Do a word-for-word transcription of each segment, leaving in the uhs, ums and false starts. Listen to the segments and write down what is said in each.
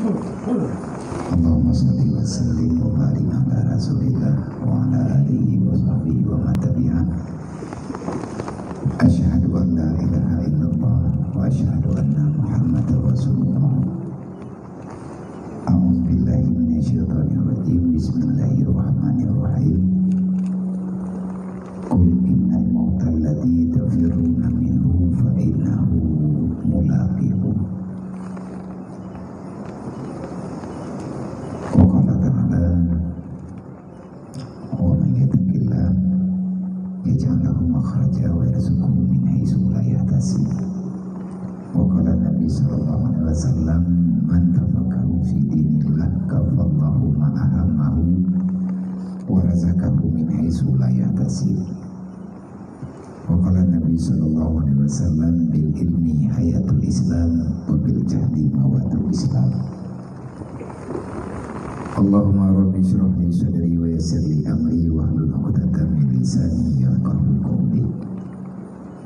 Allahumma shalli wa sallim wa barik ala Rasulillah wa ala alihi wa sahbihi wa man tabi'ah. Asyhadu an la ilaha illallah wa asyhadu anna Muhammadar Rasulullah. A'udzu billahi minasyaitonir rajim. Bismillahirrahmanirrahim. Qul innal mautal ladzi tafirruna minhu fa innahu mulaqikum. Wa qala ta'ala, wa man yattaqillah yaj'al lahu makhraja wa yarzuqhu min haitsu la yahtasib. Wa qala Nabi sallallahu alaihi wasallam, man tafaqaha fi dinillah kafallahu ma ahammahu wa razaqahu min haitsu la yahtasib. Wa qala Nabi sallallahu alaihi wasallam, bil ilmi hayatul Islam wa bil jahli mawatul Islam. Allahumma rabbi shrah li sadri wa yassir li amri wahlul 'uqdatam min lisani yafqahu qawli.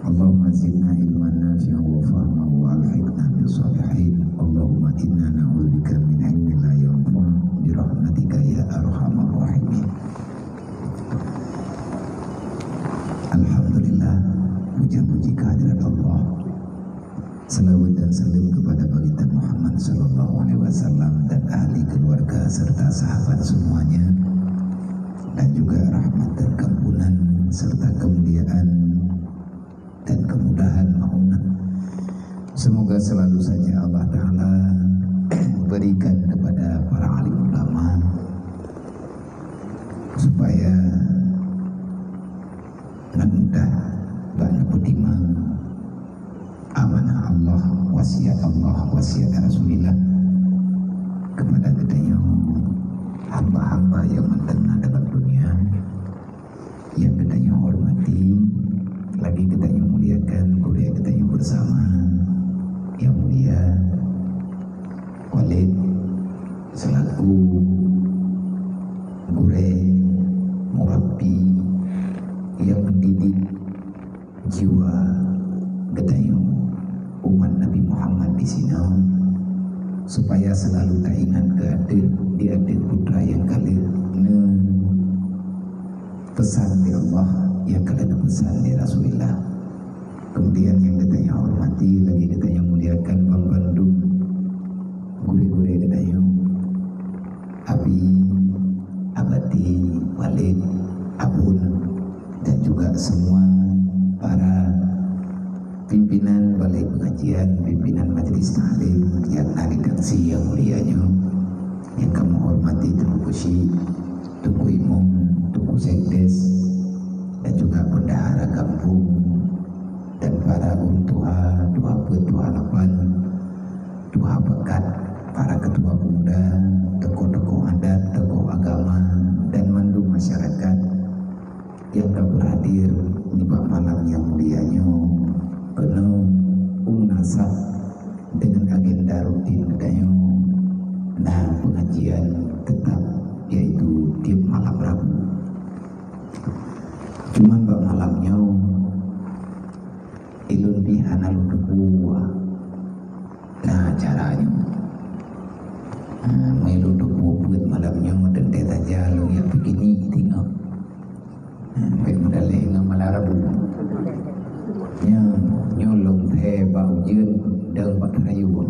Allahumma zidna ilman nafi'an wa fahman wa alhiqna bis shalihin. Allahumma inna na'udzubika min ilmin la yanfa' bi rahmatika ya arhamar rahimin. Alhamdulillah, puja-puji kehadirat Allah. Salawat dan salam kepada Baginda Muhammad sallallahu alaihi wasallam dan ahli keluarga serta sahabat semuanya, dan juga rahmat dan keampunan serta kemuliaan dan kemudahan maunah. Semoga selalu saja Allah Ta'ala berikan kepada para alim ulama supaya ngon mudah bak neupeutimang amanah Allah, wasiat Allah, wasiat Rasulullah kepada geutanyoe hamba-hamba nyang mantong na dalam dunia, nyang geutanyoe hormati, lagi geutanyoe muliakan gurée geutanyoe bersama, nyang mulia Walid selaku gurée murabbi nyang mendidik jiwa geutanyoe umat Nabi Muhammad di sinoe, supaya selalu taingat keu ateueh, di ateueh putra nyang ka lheueh neu peusan lé Allah, nyang ka lheueh neupeusan lé Rasulullah. Kemudian nyang geutanyoe hormati, lagi geutanyoe muliakan banmandum gurée-gurée geutanyoe, Abi, Abati, Walid, Abon, dan juga semua para pimpinan balai pengajian, pimpinan majlis taklim nyang na di Gangsi nyang mulia nyoe, nyang kamoe hormati Teungku Syik, Teungku Imum, Teungku Sekdes, dan juga bendahara kampung, dan para ureuëng tuha, tuha peuet, tuha lapan, tuha peukat, para ketua pemuda, tokoh-tokoh adat, tokoh agama, dan mandum masyarakat nyang ka berhadir nibak malam nyang mulia nyoe, keunoe u Meunasah dengan agenda rutin geutanyoe, na pengajian tetap, yaitu tiep malam Rabu. Cuman bak malam nyoe, ilôn pih hana lôn teupeue na cara nyoe. Ha, meunyo lôn teupeue peuet malam nyoe, teuntée saja lôn jak piknik teungoh. Ha, bèk meudaléh ngon malam Rabu. Nyoe, nyoe lôn thèe bak ujeuen dan bak teurayue.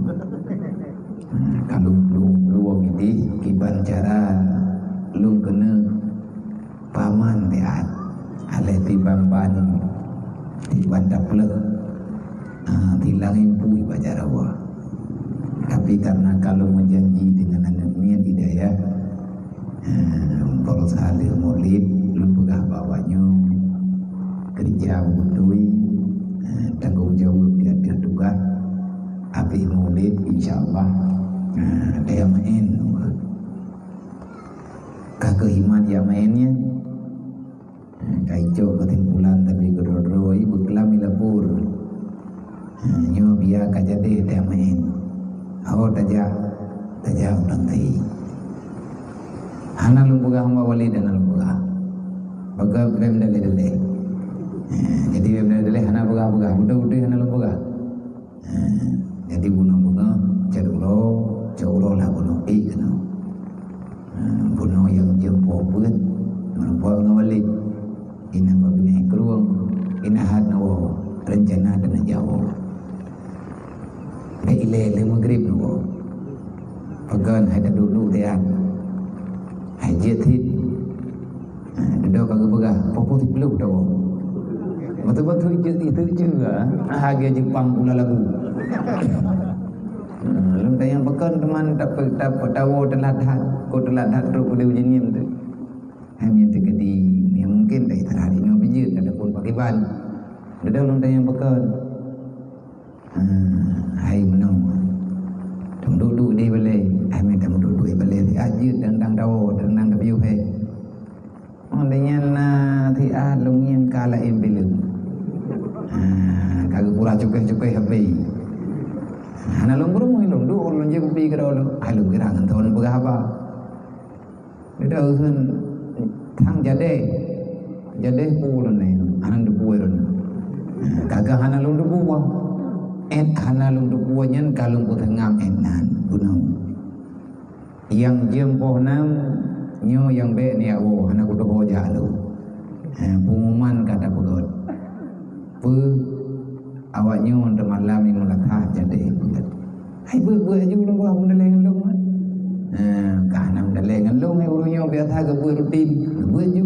Ha, ka lôn, lôn, lôn idéh kiban cara lôn keuneuk paman teuh, aléh tiban ban, tiban tapleueh, ah, tilang impui bak jaroe. Tapi karena ka lôn meujanji dengan aneuk miet di dayah, ah, baroesa lheueh Maulid, lôn peugah bak awaknyoe, keureuja beutôi, ah, tanggong jaweueb di ateueh tugaih. Abéh Maulid, insya Allah, ah, dayah maén. Ka keuh iman jak maén nyan. Ka icok keusimpulan, tapi keudroe-droe beukeulamin lapor. Ha, nyoe biya ka jadeh teuh maén. Ho tajak, tajak u tangkai. Hana lôn peugah, hamba Walid, hana lôn peugah. Bagaih bèk daleh-daleh. Ha, jadi bèk daleh-daleh, hana peugah-peugah. Beutôi-beutôi hana lôn peugah. Ha, jadi bunoe beungoh, cot uroe, cot uroe lah bunoe. Hagée Jepang pula lagu. Hmm, lôn tanyong pakon teuma tape-, tape-, tawoe teulat that, kok teulat that trok u Dayeuh Jeuniem tu. Hai mien teukeudi, ya mungkin dah istirahat inoe pih jeuet ataupun pakriban. Dudoe lôn tanyong pakon. Hmm, hai meunoe. Teuduek-duek di balée, hai mien tameuduek-duek di balée, siat jeuet dan dang tawoe, dan dang tapiôh hai. Oh, lé nyan na siat lôn ngieng ka laén bileueng. Ha, ka geupura cukéh-cukéh habéh. Hana lôn peurumoh lôn duek lôn jép kupi keudroe lôn. Hai lôn kira ngon thon peugah haba. Beda uheun thang jadeh. Jadeh pu lôn nyan, hana teupue lôn. Ha, ka geuh hana lôn teupue. Ét hana lôn teupue nyan ka lôn peuteungam ét nan. Bunoe. Nyang jeuem poh nam, nyoe nyang bék neujak woe, hana kuteupeu jak lôn. Ha, pengumuman ka tapeugöt. Peue? Awak nyoe teumalam nyang meulatah jadeh beuet. Hai beuet-beuet aju lôn bah meudalée ngon lôn, ha? Ha, ka hana meudalée ngon lôn, hai ureueng nyoe biasa geubeuet rutin. Beuet ju.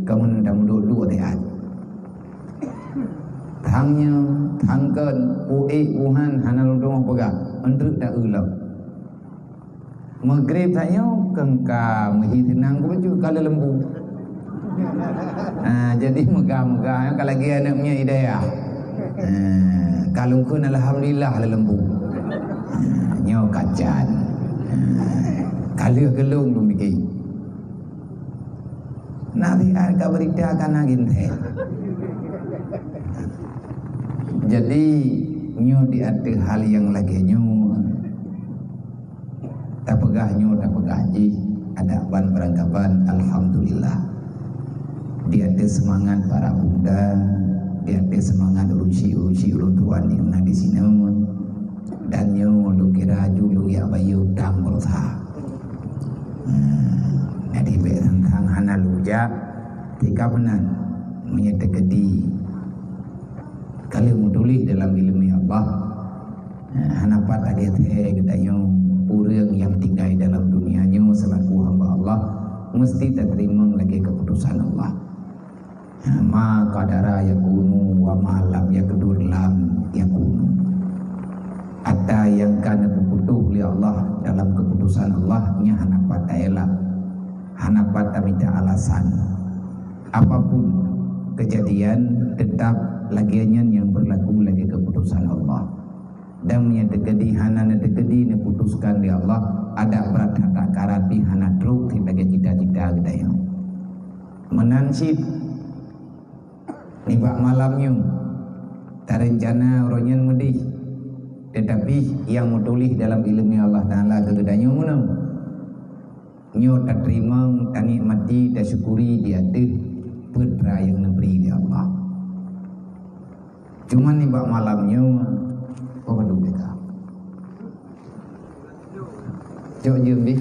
Kamoe tameuduek-duek siat. Thang nyoe, thang kon, puék, puhan, hana lôn teungoh peugah. Eunteuk taeu lom. Maghrib tanyoe keu ka meuhi seunang keu bacut ka leuleumbu. Ah, jadi meugah-meugah ka lagée aneuëk miet hidayah. Ah, ka lungkon alhamdulillah leuleumbu. Ah, nyoe kacan. Ah, ka lheueh geulong lôn miké. Nabi ka berita kana ginteh. Jadi nyoe di ateueh hal nyang lagée nyoe. Tapeugah nyoe, tapeugah jih, adak ban beurangkaban, alhamdulillah. Di ateueh seumangat para pemuda, di ateueh seumangat ureuëng syik-ureuëng syik ulôn tuan nyang na di sinoe, dan nyoe lôn kira ju lôn jak bayeue utang baroesa. Hmm, jadi bék sang-sang hana lôn jak, tika meunan meunyoe teukeudi ka lheueh meutuléh dalam iéleumé Allah. Hana pat lagée thée geutanyoe ureuëng nyang tinggai dalam dunia nyoe seulaku hamba Allah, meuseuti tateurimong lagée keuputosan Allah. Ma qadara yakunu wa ma lam yaqdur lam yakunu. Ata nyang ka neupeuputoh lé Allah dalam keuputosan Allah, nyan hana pat taelak, hana pat tamita alasan. Apapun keujadian, teutap lagée nyan nyang beurlaku lagée keuputosan Allah. Dan meunyoe teukeudi hana neuteukeudi neuputuskan lé Allah, adak brat that-that ka rati hana trok sibagai cita-cita geutanyoe. Meunan cit nibak malam nyoe tareuncana uroe nyan meudeh, teutapi nyang meutuléh dalam iéleumé Allah Taala keu geutanyoe meunoe. Nyoe tateurimong, tanikmati, tasyukuri di ateueh peue nyang neubri lé Allah. Cuman nibak malam nyoe, oh, padum teuka. Cok jeuem deh,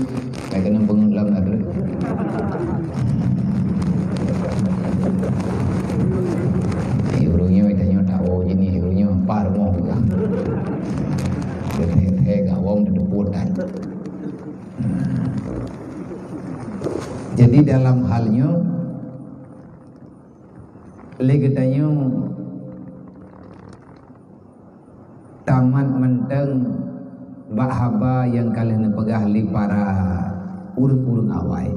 ka keuneuk peungeut lam areuet. Di ureuëng nyoe, tanyoe tawoe jih ni, ureuëng nyoe empat rumoh peugah. Geuthée-thée gawong teuteupuet that. Jadi dalam hal nyoe, lé geutanyoe tamat mantong bak haba nyang ka lheueh neupeugah lé para ureuëng-ureuëng awai.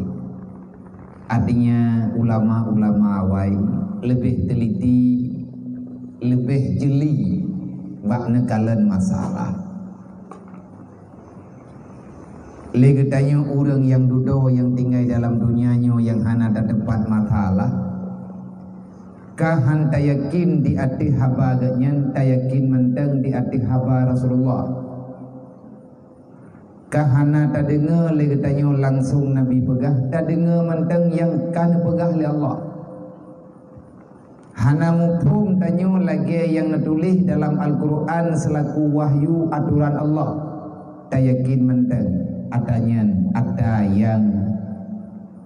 Artinya ulama-ulama awai leubeh teliti, leubeh jeli bak neukalon masalah. Lé geutanyoe ureuëng nyang dudoe nyang tinggai dalam dunia nyoe nyang hana tateupat masalah, ka han tayakin di ateueh haba geuh nyan, tayakin mantong di ateueh haba Rasulullah. Ka hana tadeungoe lé geutanyoe langsong Nabi peugah, tadeungoe mantong nyang ka neupeugah lé Allah. Hana muphom tanyoe lagée nyang neutuléh dalam Al-Qur'an seulaku wahyu atoran Allah. Tayakin mantong ata nyan ata nyang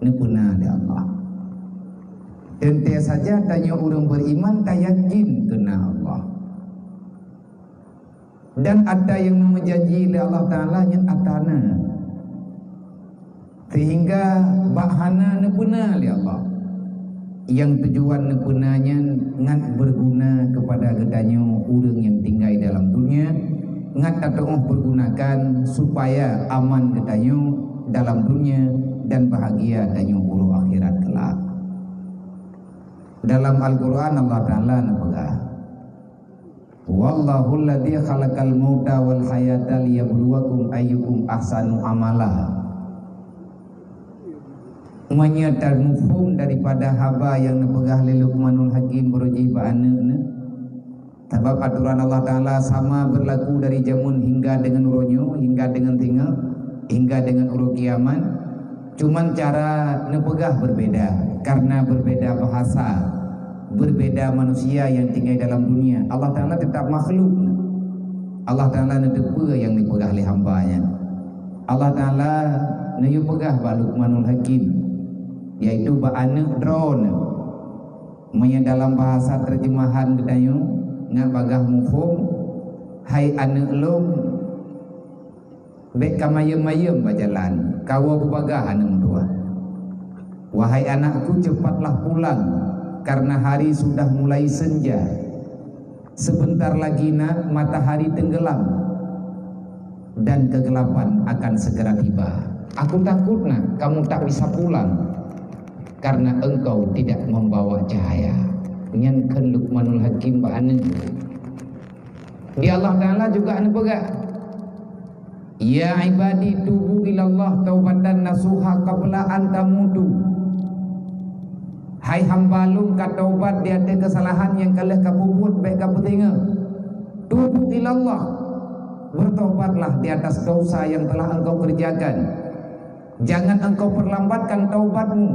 neupeuna lé Allah. Teuntée saja tanyoe ureuëng beriman tayakin keu na Allah. Dan ata nyang neumeujanji lé Allah Taala nyan ata na. Sehingga bak hana neupeuna lé Allah. Nyang tujuan neupeuna nyan ngat beuguna keupada geutanyoe ureuëng nyang tinggai dalam dunia, ngat tatuoh beugunakan supaya aman geutanyoe dalam dunia dan bahagia tanyoe uroe akhirat kelak. Dalam Al-Quran Allah Ta'ala neupeugah, "Wallahul ladzi khalaqal mauta wal hayata liyabluwakum ayyukum ahsanu amala." Meunyoe tamuphom daripada haba nyang neupeugah lé Luqmanul Hakim beurujih bak aneuëk neuh, sabab atoran Allah Ta'ala sama beurlaku dari jameun hingga deungon uroe nyoe, hingga deungon singoh, hingga deungon uroe kiamat. Cuman cara neupeugah berbeda, karena berbeda bahasa, berbeda manusia yang tinggai dalam dunia. Allah Ta'ala tetap makhluk. Allah Ta'ala neuteupeue nyang dipeugah lé hamba nyan. Allah Ta'ala neuyue peugah bak Luqmanul Hakim, yaitu bak aneuëk droeneuh. Meunyoe dalam bahasa terjemahan geutanyoe, ngat bagah muphom, "Hai aneuëk lôn, bék ka mayem-mayem bak jalan, kawoe beubagaih aneuëk meutuwah. Wahai anakku, cepatlah pulang, karena hari sudah mulai senja. Sebentar lagi nak matahari tenggelam, dan kegelapan akan segera tiba. Aku takut nak kamu tak bisa pulang, karena engkau tidak membawa cahaya." Nyan kheun Luqmanul Hakim bak aneuëk. Di Allah Ta'ala juga neupeugah, "Ya ibadi tubu ilallah taubatan nasuha qabla an tamutu." Hai hamba lôn ka taubat di ateueh keusalahan nyang ka lheueh ka peubuet, bék ka peusingoh. Tubu ilallah, bertobatlah di atas dosa yang telah engkau kerjakan. Jangan engkau perlambatkan taubatmu,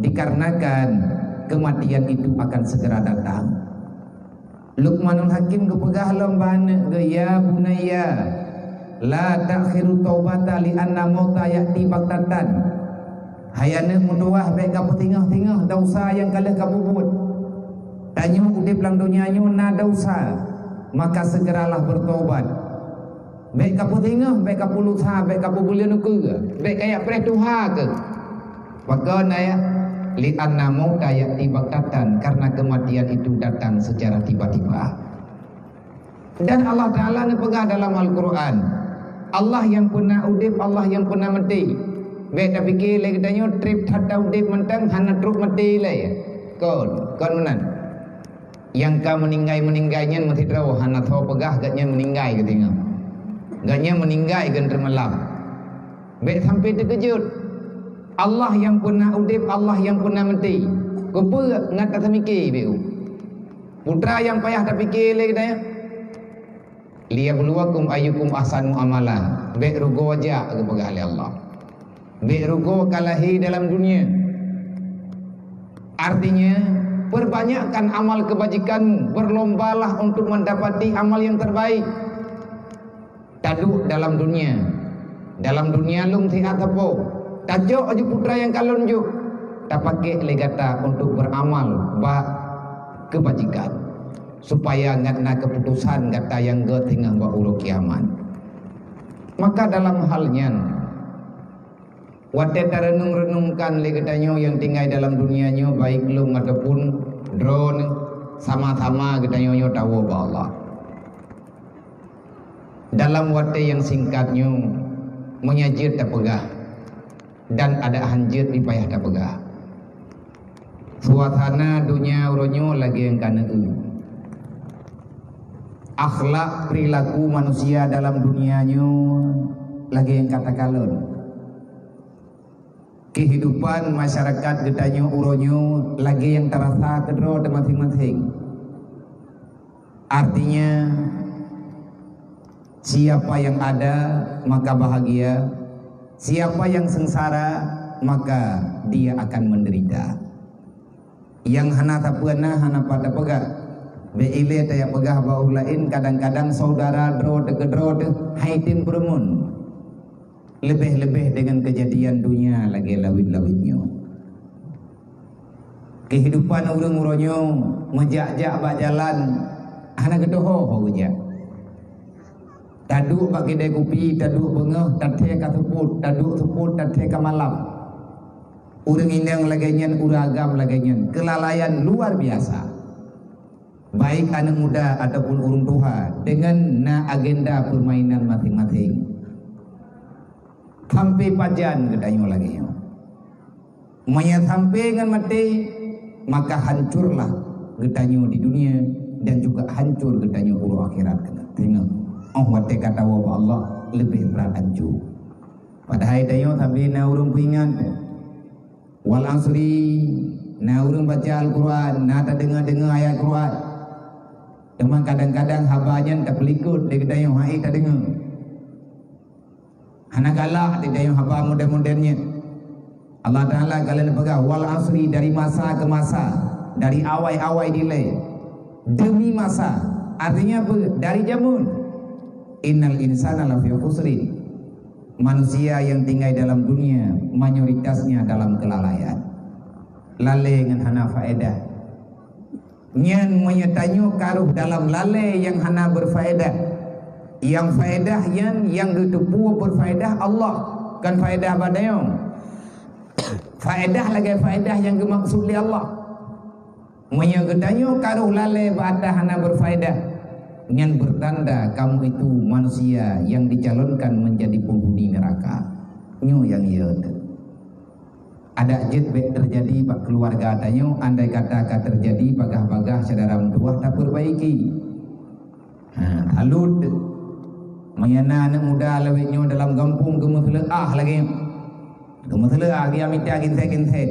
dikarenakan kematian itu akan segera datang. Luqmanul Hakim geupeugah lom bak aneuëk geuh, "Ya bunayya, la ta'khiru taubata li anna mauta ya'ti baghtatan." Hai aneuëk meutuwah, bék ka peusingoh-singoh dosa nyang ka lheueh ka peubuet. Tanyoe udeb lam donya nyoe na dosa, maka segeralah bertobat. Bék ka peusingoh, bék ka peulusa, bék ka peubuleuen ukeue, bék ka jak preh tuha keuh. Pakon ayat? "Li anna mauta ya'ti baghtatan," karena kematian itu datang secara tiba-tiba. Dan Allah Ta'ala neupeugah dalam Al-Quran, Allah yang pernah udeb, Allah yang pernah mati. Bék tapike lé geutanyoe treb that udeb mantong hana trok mati lé. Kon, kon meunan. Nyang ka meuninggai-meuninggai nyan meusidroe hana tho peugah gobnyan meuninggai geutanyoe. Gobnyan meuninggai geunteumeulam. Bék sampai teukeujot. Allah nyang pernah udeb, Allah nyang pernah meuti. Keupeue ngat tatamike bék u? Putra nyang payah tapike lé geutanyoe. "Liyabluwakum ayyukum ahsanu amala." Bék rugoe jak geupeugah lé Allah. Bék rugoe ka lahé dalam dunia. Artinya, perbanyakkan amal kebajikanmu, berlombalah untuk mendapati amal yang terbaik. Taduek dalam dunia. Dalam dunia lom siat sapo. Tacok aju putra nyang ka lôn jok. Tapakek lé gata untuk beramal bak kebajikan, supaya ngat na keputusan gata nyang gét teungoh bak uroe kiamat. Maka dalam hal nyan, watée tareunung-reunungkan lé geutanyoe nyang tinggai dalam dunia nyoe, baik lôn ataupun droeneuh, sama-sama geutanyoe nyoe tawoe bak Allah. Dalam watée nyang singkat nyoe, meunyoe jeuet tapeugah, dan adak han jeuet pih payah tapeugah. Suasana donya uroe nyoe lagée nyang ka neueu. Akhlak perilaku manusia dalam dunia nyoe lagée nyang ka takalon. Kehidupan masyarakat geutanyoe uroe nyoe lagée nyang tarasa keudroe teuh maséng-maséng. Artinya, siapa yang ada, maka bahagia. Siapa yang sengsara, maka dia akan menderita. Nyang hana tapeuna, hana pat tapeugah. Bék ilée tajak peugah bak ureuëng laén, kadang-kadang saudara droe teuh keu droe teuh hai tem peureumeun. Leubeh-leubeh deungon keujadian dunia lagée lawét-lawét nyoe. Kehidupan ureuëng uroe nyoe meujak-jak bak jalan hana geutuho ho geujak. Taduek bak keude kupi, taduek beungoh, tathée ka seupôt, taduek seupôt, tathée ka malam. Ureuëng inong lagée nyan, ureuëng agam lagée nyan, keulalaian luar biasa. Baik aneuëk muda ataupun ureuëng tuha, deungon na agenda peurmainan maséng-maséng. Sampai pajan geutanyoe lagée nyoe? Meunyoe sampai ngon maté, maka hancurlah geutanyoe di dunia dan juga hancur geutanyoe uroe akhirat. Teungoh, óh watée ka tawoe bak Allah, leubeh brat hancô. Padahai tanyoe sabe na ureuëng peuingat, "Wal asri," na ureuëng baca Al-Quran, na tadeungoe-deungoe ayat Quran. Teuma kadang-kadang haba nyan tapeulikot lé geutanyoe, hana tadeungoe. Hana galak di tanyoe haba modern-modern nyan. Allah Taala ka lheueh peugah, "Wal asri," dari masa ke masa, dari awai-awai dilée, demi masa. Artinya apa? Dari jameun. "Innal insana lafi khusrin." Manusia yang tinggai dalam dunia mayoritasnya dalam kelalaian. Lalée ngon hana faedah. Nyan meunyoe tanyoe ka rôh dalam lalée nyang hana berfaedah. Nyang faedah nyan nyang geuteupeue berfaedah Allah, kon faedah bak tanyoe. Faedah lagée faedah nyang geumaksud lé Allah. Meunyoe geutanyoe ka rôh lalée bak atra hana berfaedah, nyan bertanda kamu itu manusia yang dicalonkan menjadi penghuni neraka. Nyoe nyang ie teuh. Adak jeuet bék teujadi bak keuluwarga tanyoe, andai kata ka teujadi, bagaih-bagaih syedara meutuwah tapeurbaiki. Ha, salut. Meunyoe na aneuëk muda lawét nyoe dalam gampông geumeuseuleuah lagée nyoe. Geumeuseuleuah, geumita ginsét-ginsét.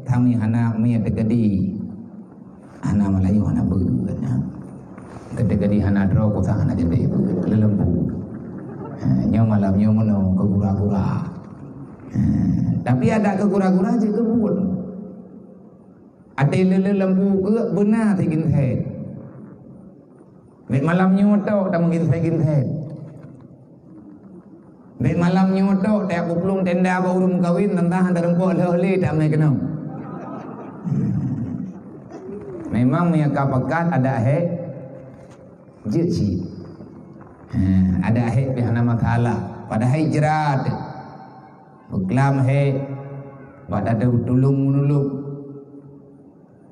Tami hana mie teukeudi. Hana Meulayu hana beuet nyan. Teukeudi hana droe, kusang hana jeuet beuet. Leulembu. Ha, nyoe malam nyoe meunoe keu gura-gura. Ha, tapi adak keu gura-gura jeuet keu buet. Até leulembu keu beuna teuginsét. Bék malam nyoe tok tameuginsét-ginsét. Bék malam nyoe tok tajak peuplueng tenda bak ureuëng meukawen, teuntang hana teurumpok lheueh lé tamé keunoe. Memang meunyoe ka pakat adak hék jeuet cit. Ha, adak hék pih hana masalah. Padahai jrat. Beuklam hék. Bak tatulông meunulông.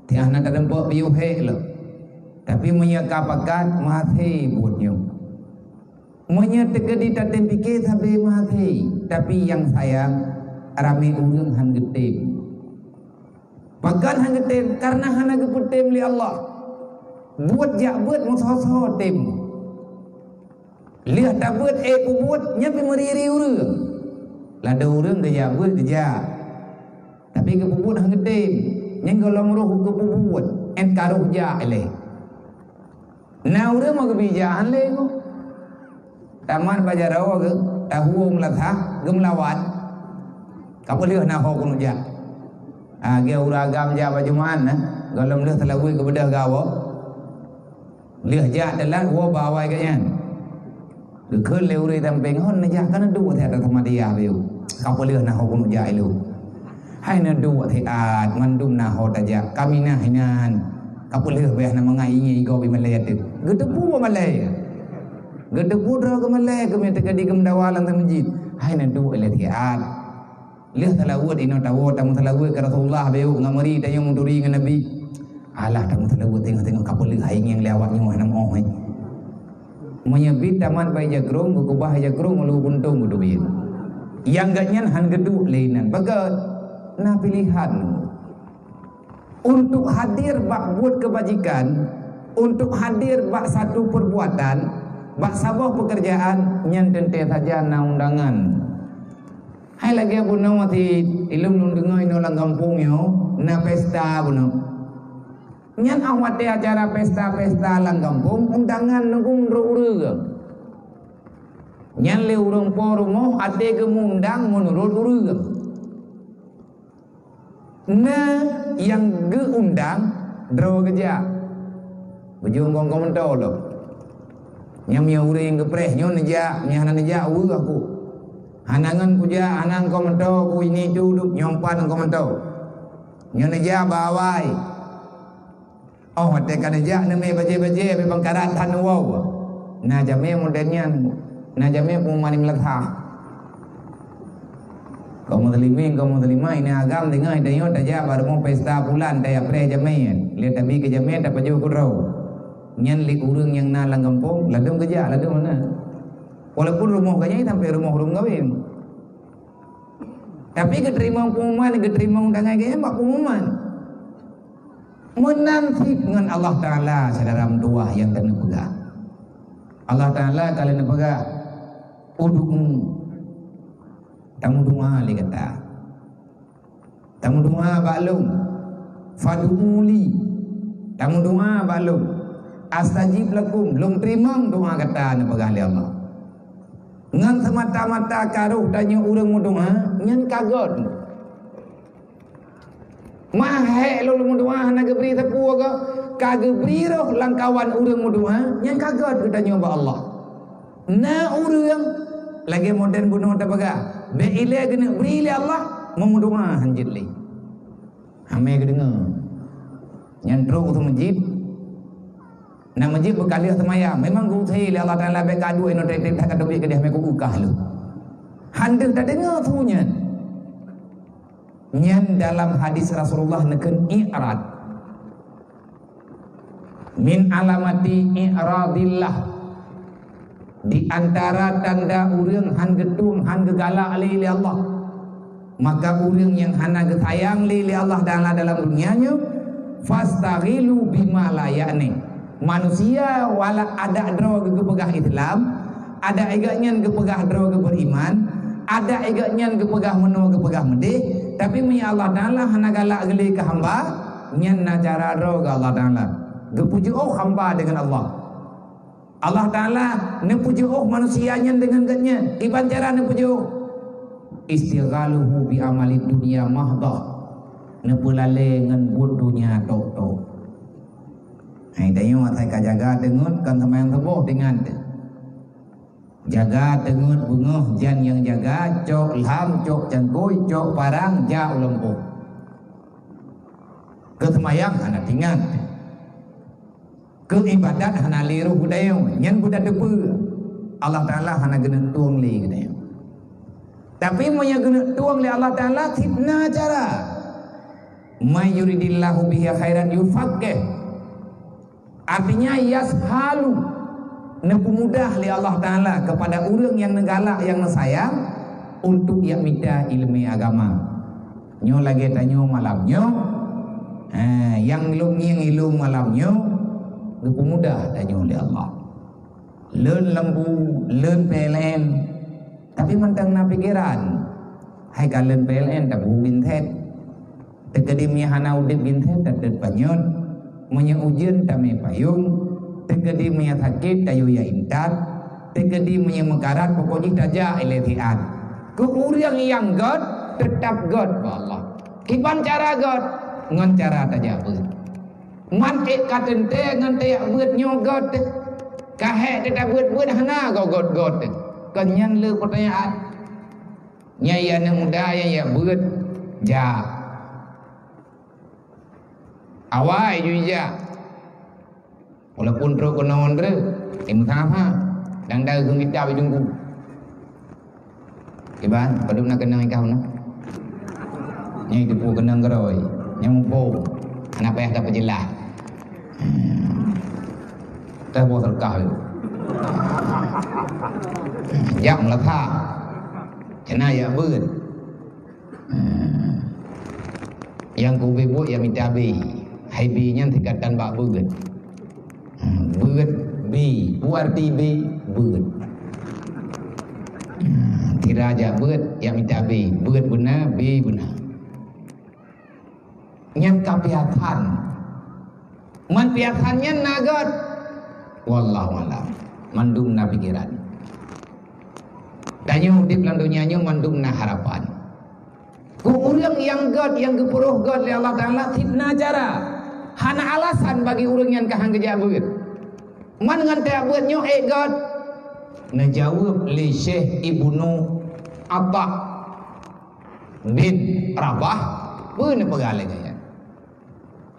Tiah na teurumpok piôh hék lom. Tapi meunyoe ka pakat, maté buet nyoe. Meunyoe teukeudi tatem pike sabe maté, tapi nyang sayang, ramé ureuëng hán geutem. Pakon hán geutem? Kareuna hana geupeutem lé Allah. Buet jak beuet meusoe-soe tem. Lheueh tabeuet ék peubuet, nyan pih meuri-ri ureuëng. Ladôm ureuëng geujak beuet geujak. Tapi geupeubuet hán geutem. Nyan gohlom roh geupeubuet, 'et ka roh jak ilée. Na ureuëng meugeubijak hán lé nyoe. Tamat bak jaroe geuh, tahu meulathah, geumeulawat. Ka peuleueh na ho keuneuk jak. Ah, geu ureuëng agam jak bak Jumat na, gohlom lheueh seulaweuet geubeudôh gawoe. Lheueh jak teulat, woe bak awai geuh nyan. Geukheun lé ureuëng sampéng, "Hon neujak ka neuduek siat ata sama dia beu. Ka peuleueh na ho keuneuk jak ilée." Hai neuduek siat, mandum na ho tajak, ka minah inan. Ka peuleueh beh na mangat ingat igob imalée teuh. Geuteupeue malée. Geuteupeue droe geumalée, geumé teukeudi geumeudawa lam meuseujid. Hai neuduek ilée siat. Lheueh seulaweuet inoe tawoe tameuseulaweuet keu Rasulullah beu ngon meuri tanyoe meuturi ngon Nabi. Alah tameuseulaweuet teungoh-teungoh ka peuleueh hai ngieng lé awak nyoe hana meu'oh hai. Meunyoe bit tamat bak jakrong, geukeubah jakrong, ulu buntong geuteubiet. Nyang geuh nyan hán geuduek lé inan. Bagot, na pilihan. Untuk hadir bak buet keubajikan, untuk hadir bak satu perbuatan, bak saboh peukeurjaan, nyan teuntée saja na undangan. Hai lagée bunoe sit, ilôn lôn deungoe inoe lam gampông nyoe, na pesta bunoe. Nyan óh watée acara pesta-pesta lam gampông, undangan ngon droe ureuëng. Nyan lé ureuëng po rumoh até geumundang meunurot ureuëng. Na nyang geuundang droe geujak. Beujeueng kong-kong meuntô lom. Nyang meunyoe ureuëng geupreh nyoe neujak, meunyoe hana neujak, weueh aku. Hana ngon kujak, hana kong meuntô, ku ini tu duek nyoe pat kong meuntô. Nyoe neujak bak awai. Óh watée ka neujak neumé bajée-bajée, bée bangkarat that neuwoe. Na jamé modern nyan, na jamé pengumuman meulathah. Kaum muslimin, kaum muslimat, ini agam deungoe tanyoe tajak bak rumoh pesta pulan, tajak preh jamé. Lé tabi keu jamé tapajoh keu droe. Nyan lé ureuëng nyang na lam gampông, ladôm geujak, ladôm na. Walaupun rumoh geuh nyan sampai rumoh ureuëng kawin. Tapi geuteurimong pengumuman, geuteurimong tangai geuh nyan bak pengumuman. Meunan cit ngon Allah Taala, syedara meutuwah nyang keuneuk peugah. Allah Taala ka lheueh neupeugah, "Ud'u." Tameudoa lé gata. Tameudoa bak Lôn. "Fad'uni." Tameudoa bak Lôn. "Astajib lakum." Lôn teurimong doa gata, neupeugah lé Allah. Ngon seumata-mata ka roh tanyoe ureuëng meudoa, nyan ka gét. Mahé lôn meudoa hana geubri sapeue goe, ka geubri roh lam kawan ureuëng meudoa, nyan ka gét geutanyoe bak Allah. Na ureuëng lagée modern bunoe tapeugah, bék ilée geuneuk bri lé Allah, meumeudoa hanjeuet lé. Hamé geudeungoe. Nyan trok u masjid. Na masjid beukaleuh seumayang. Memang geuusé lé Allah Taala bék ka duek inoe teuntèe that ka teubiet keudeh mé kuukah lôn. Hana tadeungoe su nyan. Nyan dalam hadis Rasulullah neukheun i'rad. Min alamati i'radillah. Di antara tanda ureuëng han geutueng, han geugalak lé, lé Allah. Maka ureuëng nyang hana geusayang lé, lé Allah Taala dalam dunia nyoe, fastaghilu bima la ya'ni. Manusia wala adak droe geupeugah Islam, adak gobnyan geupeugah droe geuh beriman, adak gobnyan geupeugah meunoe geupeugah meudeh, tapi meunyoe Allah Taala hana galak geulé keu hamba, nyan na cara droe geuh Allah Taala. Geupeujeuôh hamba deungon Allah. Allah Taala neupeujeuôh manusia nyan deungon gobnyan. Kiban cara neupeujeuôh? Istighaluhu bi amalid dunya mahdhah. Neupeulalé ngon buet dunia tok-tok. Hai tanyoe asai ka jaga teungeut kon seumayang suboh, ingat teuh. Jaga teungeut beungoh jan nyang jaga, cok lham, cok cangkôi, cok parang, jak u lampôh. Keu seumayang hana teuingat. Keu iébadat hana lé roh geutanyoe, nyan buta teupeue. Allah Taala hana geuneuk tueng lé geutanyoe. Tapi meunyoe geuneuk tueng lé Allah Taala, cit na cara. "May yuridillahu bihi khairan yufaqqih." Artinya, yashalu, neupeumudah lé Allah Taala keupada ureuëng nyang neugalak, nyang neusayang, untuk jak mita iéleumé agama. Nyoe lagée tanyoe malam nyoe, ha, nyang lôn ngieng ilôn malam nyoe, geupeumudah tanyoe lé Allah. Lôn lampu, lôn P L N, tapi mantong na pikeran. Hai ka lôn P L N, tabu ginset. Teukeudi meunyoe hana udeb ginset, tatet panyöt. Meunyoe ujeuen, tamé payong. Teukeudi meunyoe sakét, tayue jak intat. Teukeudi meunyoe meukarat, pokok jih tajak ilée siat. Keu ureuëng nyang gét, teutap gét bak Allah. Kiban cara gét? Ngon cara tajak beuet. Man ék ka teuntée ngon tajak beuet nyoe gét teuh. Ka hék teuh tabeuet-beuet hana goe gét-gét teuh. Kon nyan le peutanyaan. Nyan aneuk muda nyang jak beuet, jak. Awai ju jak. Walaupun trok keunoe ngon treuk, eh, meusaha. Dan dai keu kitab di teungku. Iban, padum na keunong ikah na. Nyang itu pun keunong geroi. Nyang muphom. Hana payah tapeujeulaih. Hmm. Teuh boh seukah tu. Jak meulakha. Kena jak beuet. Hmm. Nyang keu ubé buet nyang mita B. Hai B nyan singkatan bak beuet. Hmm. Beuet B. Peue arti B? Beuet. Hmm. Sira jak beuet nyang mita B. Beuet beuna, B beuna. Nyan ka piasan. Man piasan nyan na gét. Wallahu alam. Mandum na pikeran. Tanyoe udeb lam donya nyoe mandum na harapan. Keu ureuëng nyang gét, nyang geupeurôh gét lé Allah Taala, cit na cara. Hana alasan bagi ureuëng nyan ka han geujak beuet. Man ngon tajak beuet nyoe ék gét. Neujaweueb lé Syekh Ibnu Atha bin Rabah, peue neupeugah lagée nyan?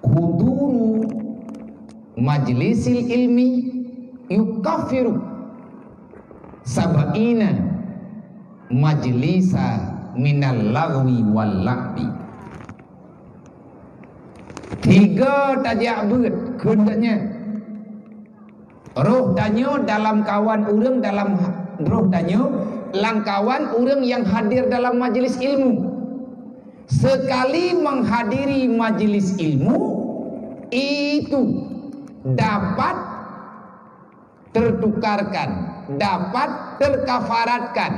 Huduru majlisil ilmi yukaffiru sab'ina majlisa minal laghwi wal la'bi. Tiga tajak beuet kheun geuh nyan. Roh tanyoe dalam kawan ureuëng dalam ha-, roh tanyoe lam kawan ureuëng nyang hadir dalam majlis ilmu. Sekali menghadiri majlis ilmu, itu dapat tertukarkan, dapat terkafaratkan,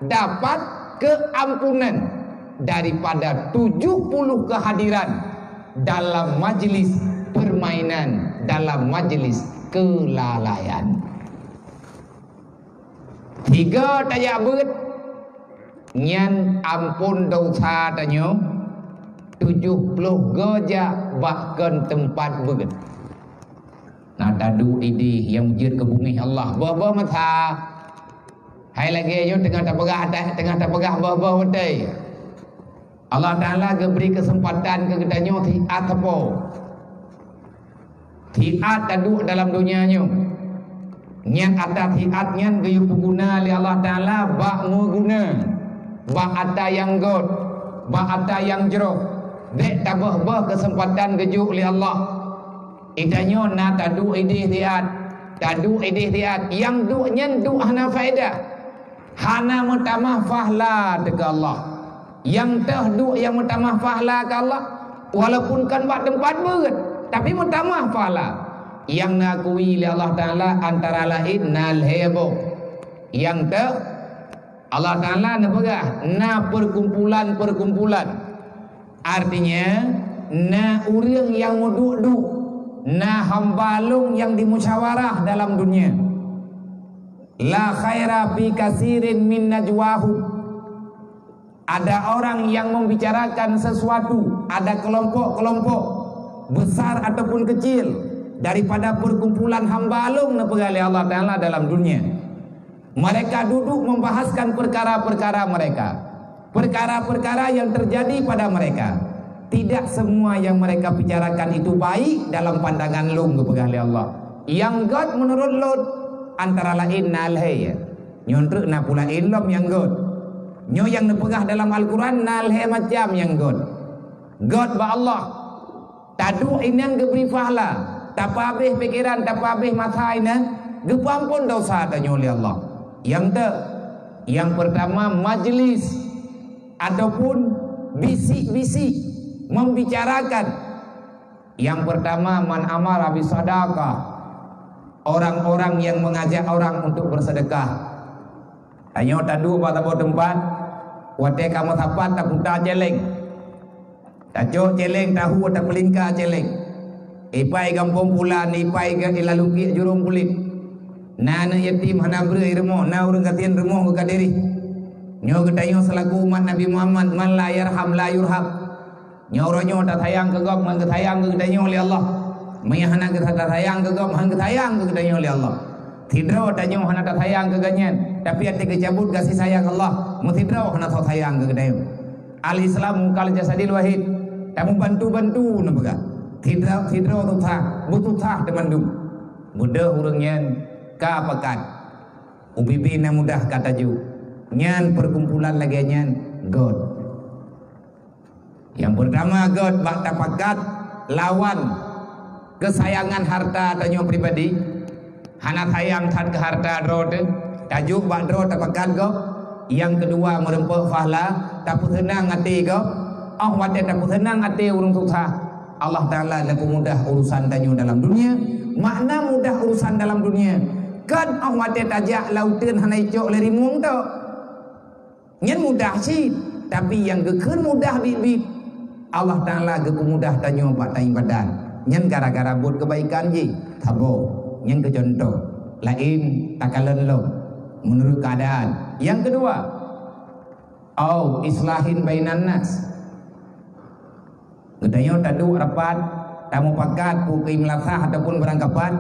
dapat keampunan daripada tujuh puluh kehadiran dalam majlis permainan, dalam majlis kelalaian. Tiga tajak beuet, nyan amphon desya tanyoe, tujoh ploh go jak bak kon teumpat beuet. Na taduek idéh nyang jeuet keu beungéh Allah, boh-boh masa. Hai lagée nyoe teungoh tapeugah, teungoh tapeugah boh-boh watée. Allah Taala geubri keuseumpatan keu geutanyoe siat sapo. Siat taduek dalam donya nyoe. Nyang ata siat nyan geuyue peuguna lé Allah Taala bak meuguna, bak ata nyang gét, bak ata nyang jroh. Bék taböh-böh keuseumpatan geujok lé Allah. Geutanyoe na taduek idéh siat, taduek idéh siat, nyang duek nyan duek hana faedah, hana meutamah fahla teuka Allah. Nyang teuh duek nyang meutamah fahla keu Allah, walaupun kon bak teumpat beuet, tapi meutamah fahla. Nyang neukui lé Allah Taala antara laén na lhée boh. Nyang teuh Allah Taala neupeugah na perkumpulan-perkumpulan. Artinya, na ureuëng nyang meuduek-duek, na hamba lôn nyang dimusyawarah dalam dunia. La khaira fi kasirin min najwahum. Ada orang yang membicarakan sesuatu, ada kelompok-kelompok besar ataupun kecil daripada perkumpulan hamba lôn neupeugah lé Allah Taala dalam dunia. Mereka duduk membahaskan perkara-perkara mereka, perkara-perkara yang terjadi pada mereka. Tidak semua yang mereka bicarakan itu baik dalam pandangan lôn, geupeugah lé Allah. Nyang gét menurut lôn antara laén na lhée. Nyoe treuk na pula ilom nyang gét. Nyoe nyang neupeugah dalam Al-Quran na lhée macam nyang gét. Gét bak Allah. Taduek inan geubri fahla, tapeuhabéh pikeran, tapeuhabéh masa inan, geupeuamphon desya tanyoe lé Allah. Nyang teuh, nyang peurtama majlis ataupun bisik-bisik membicarakan. Nyang peurtama man amara bisadaqah, orang-orang yang mengajak orang untuk bersedekah. Tanyoe taduek bak saboh teumpat, watée ka meusapat taputa céléng. Tacok céléng tahu tapeulingka céléng. Ipai gampông pulan, ipai ga ilalungkiek jurông kulét. Na aneuëk yatim hana breueh rumoh, na ureuëng gasien rumoh geukadirih. Nyoe geutanyoe seulaku umat Nabi Muhammad, man la yarham la yurham. Nyoe uroe nyoe tasayang keu gob ngon geusayang keu geutanyoe lé Allah. Meunyoe hana geusa-, tasayang keu gob, han geusayang keu geutanyoe lé Allah. Sidroe tanyoe hana tasayang keu gobnyan, tapi até geucabut gaséh sayang Allah, meusidroe hana soe sayang keu geutanyoe. Al-Islamu kal jasadil wahid, tamubantu-bantu neupeugah. Sidroe, sidroe susah, beususah teumandum. Beudôh ureuëng nyan ka pakat, ubé-bé na mudah ka taju. Nyan perkumpulan lagée nyan gét. Nyang peurtama gét bak tapakat lawan keusayangan harta tanyoe pribadi, hana sayang that keu harta droe teuh, tajok bak droe tapakat gob. Nyang keudua meurumpok fahla, tapeuseunang até gob. Óh watée tapeuseunang até ureuëng susah, Allah Taala neupeumudah urusan tanyoe dalam dunia. Makna mudah urusan dalam dunia, kon óh watée tajak lam uteuen hana icok lé rimueng tok. Nyan mudah cit, tapi nyang geukheun mudah biet-biet, Allah Taala geupeumudah tanyoe bak taibadat. Nyan gara-gara buet keubaikan jih, saboh. Nyan keu cuntoh, laén takalon lom meunurot keuadaan. Nyang keudua, au islahin bainan nas. Geutanyoe taduek rapat, tamupakat peue keu meulasah ataupun barangkapat,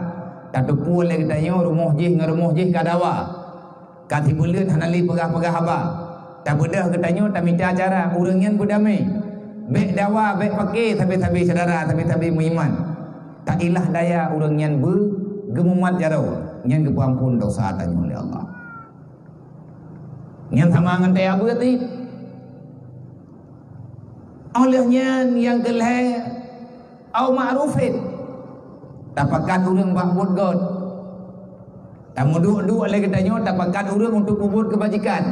tateupeue lé geutanyoe rumoh jih ngon rumoh jih ka dawa. Ka sibuleuen hana lé peugah-peugah haba. Tabeudôh geutanyoe tamita cara ureuëng nyan beudamé. Bék dawa, bék paké sabe-sabe syedara, sabe-sabe meuiman. Tailah daya ureuëng nyan beu geumumat jaroe, nyan geupeuamphon desya tanyoe lé Allah. Nyan sama ngon taya beuet. Óh lheueh nyan nyang keu lhée, au ma'rufin, tapakat ureuëng bak buet gét. Tameuduek-duek lé geutanyoe tapakat ureuëng untuk peubuet keubajikan.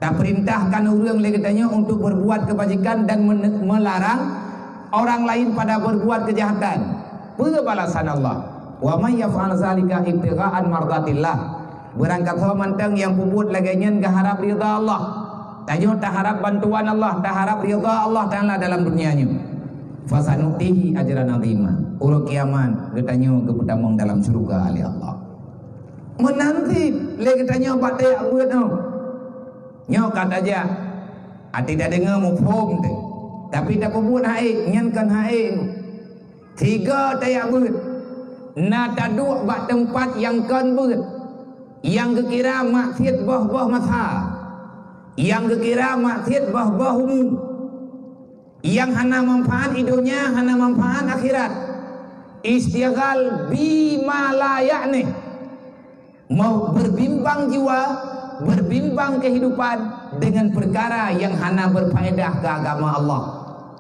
Tapeurintahkan ureuëng lé geutanyoe untuk berbuat keubajikan dan men-, melarang orang lain pada berbuat kejahatan. Peue balasan Allah? "Wa may yaf'al zalika ibtigha'an mardatillah." Beurangkasoe mantong nyang peubuet lagée nyan geuharab ridha Allah. Tanyoe taharab bantuan Allah, taharab ridha Allah Taala dalam dunia nyoe. "Fasanu'tihi ajran azima." Uroe kiamat geutanyoe geupeutamong dalam syeuruga lé Allah. Meunan cit lé geutanyoe bak teuyak beuet nyoe. Nyoe ka tajak, até tadeungoe muphom teuh, tapi tapeubuet hak ék, nyan kon hak ék. Sigoe tajak beuet, na taduek bak teumpat nyang kon beuet, nyang geukira maksiet boh-boh masa, nyang geukira maksiet boh-boh umu, nyang hana manfaat di donya, hana manfaat akhirat. Istighal bima la ya'ni. Mau berbimbang jiwa, berbimbang kehidupan dengan perkara yang hana berfaedah ke agama Allah.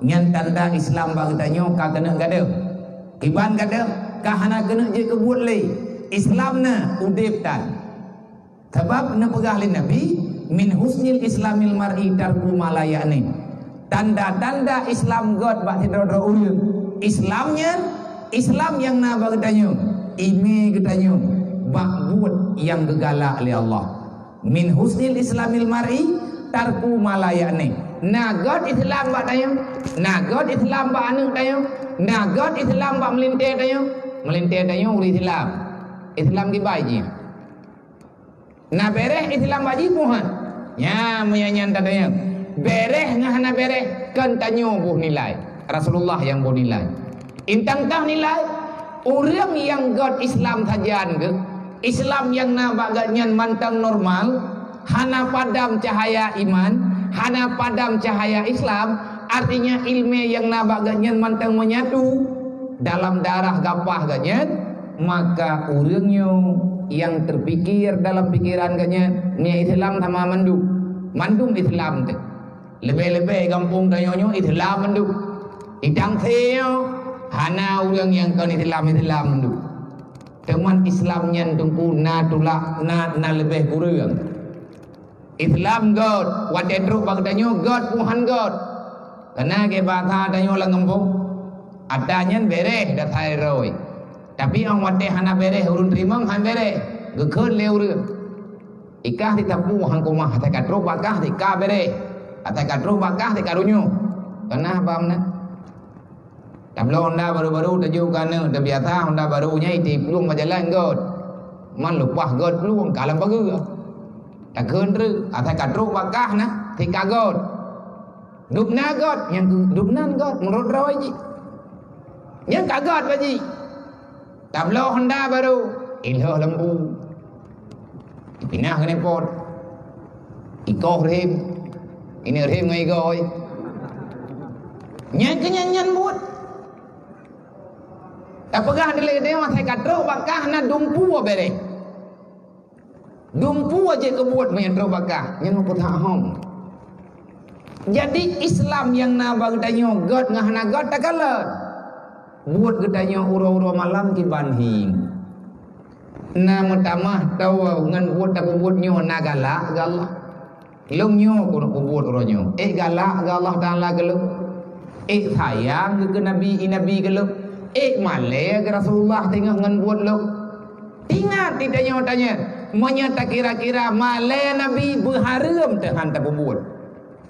Nyan tanda Islam bak geutanyoe ka keuneuk gadeuh. Kiban gadeuh, ka hana keuneuk jeuet keu buet lé. Islam na udeb tan. Sabab neupeugah lé Nabi, "Min husnil islamil mar'i tarku ma la ya'ni." Tanda-tanda Islam gét bak sidroe-droe ureuëng. Islam nyan, Islam nyang na bak geutanyoe, imé geutanyoe bak buet nyang geugalak lé Allah. "Min husnil islamil mar'i tarku ma la ya'ni." Na gét Islam bak tanyoe, na gét Islam bak aneuëk tanyoe, na gét Islam bak meulintée tanyoe. Meulintée tanyoe ureuëng Islam. Islam kiban jih. Na béréh Islam bak jih peue han? Nyan meunyo nyan tatanyong. Béréh ngon hana béréh kon tanyoe boh nilai. Rasulullah nyang boh nilai. Intan kah nilai, ureuëng nyang gét Islam sajan geuh, Islam nyang na bak geuhnyan mantong normal, hana padam cahaya iman, hana padam cahaya Islam, artinya ilmé nyang na bak geuhnyan mantong menyatu dalam darah gapah geuhnyan, maka ureuëng nyoe nyang teupikir dalam pikeran geuhnyan, nyan Islam sama mandum. Mandum Islam teuh. Leubeh-leubeh gampông tanyoe nyoe Islam mandum. Idang se nyoe hana ureuëng nyang kon Islam, Islam mandum. Teuma Islam nyan teungku na tulak, na, na leubeh kureueng. Islam gét, watée trok bak geutanyoe gét, peue han gét. Keunan keu basa tanyoe lam gampông, ata nyan béréh dasai roi. Tapi óh watée hana béréh ureuëng teurimong, han béréh, geukheun lé ureuëng. Ikah di tapu hang kumah, asai ka trok bak kah di ka béréh, asai ka trok bak kah di ka runyueng. Keunan bak meunan. Tabloe honda baru-baru tajok keu aneuk, teubiasa honda baru nyan ité plueng bak jalan gét. Man leupah gét plueng ka lam pageue. Takheun treuk, asai ka trok bak kah na, si ka gét. Dubna gét, nyang dubnan gét meunurot droe jih. Nyang ka gét bak jih. Tabloe honda baru, ilheueh lampu. Ipinah keuneuk pot. Ikoh rhem. Ineuk rhem ngon igoe. Nyan keuh nyan, nyan buet. Tapeugah dilée-dilée asai ka trok bak kah na dumpu béréh. Dumpu jeuet keu buet meunyo trok bak kah. Nyan meupeuteuhah hom. Jadi Islam nyang na bak geutanyoe gét ngon hana gét takalon. Buet geutanyoe uroe-uroe malam kiban hi. Na meutamah tawoe ngon buet tapeubuet nyoe na galak keu Allah. Lôn nyoe keuneuk peubuet uroe nyoe, ék galak keu Allah Taala keu lôn, ék sayang keu nabi-nabi keu lôn, ék malée keu Rasulullah teungoh ngon buet lôn. Ingat di tanyoe-tanyoe, meunyoe takira-kira malée nabi beuhareuem teuh han tapeubuet.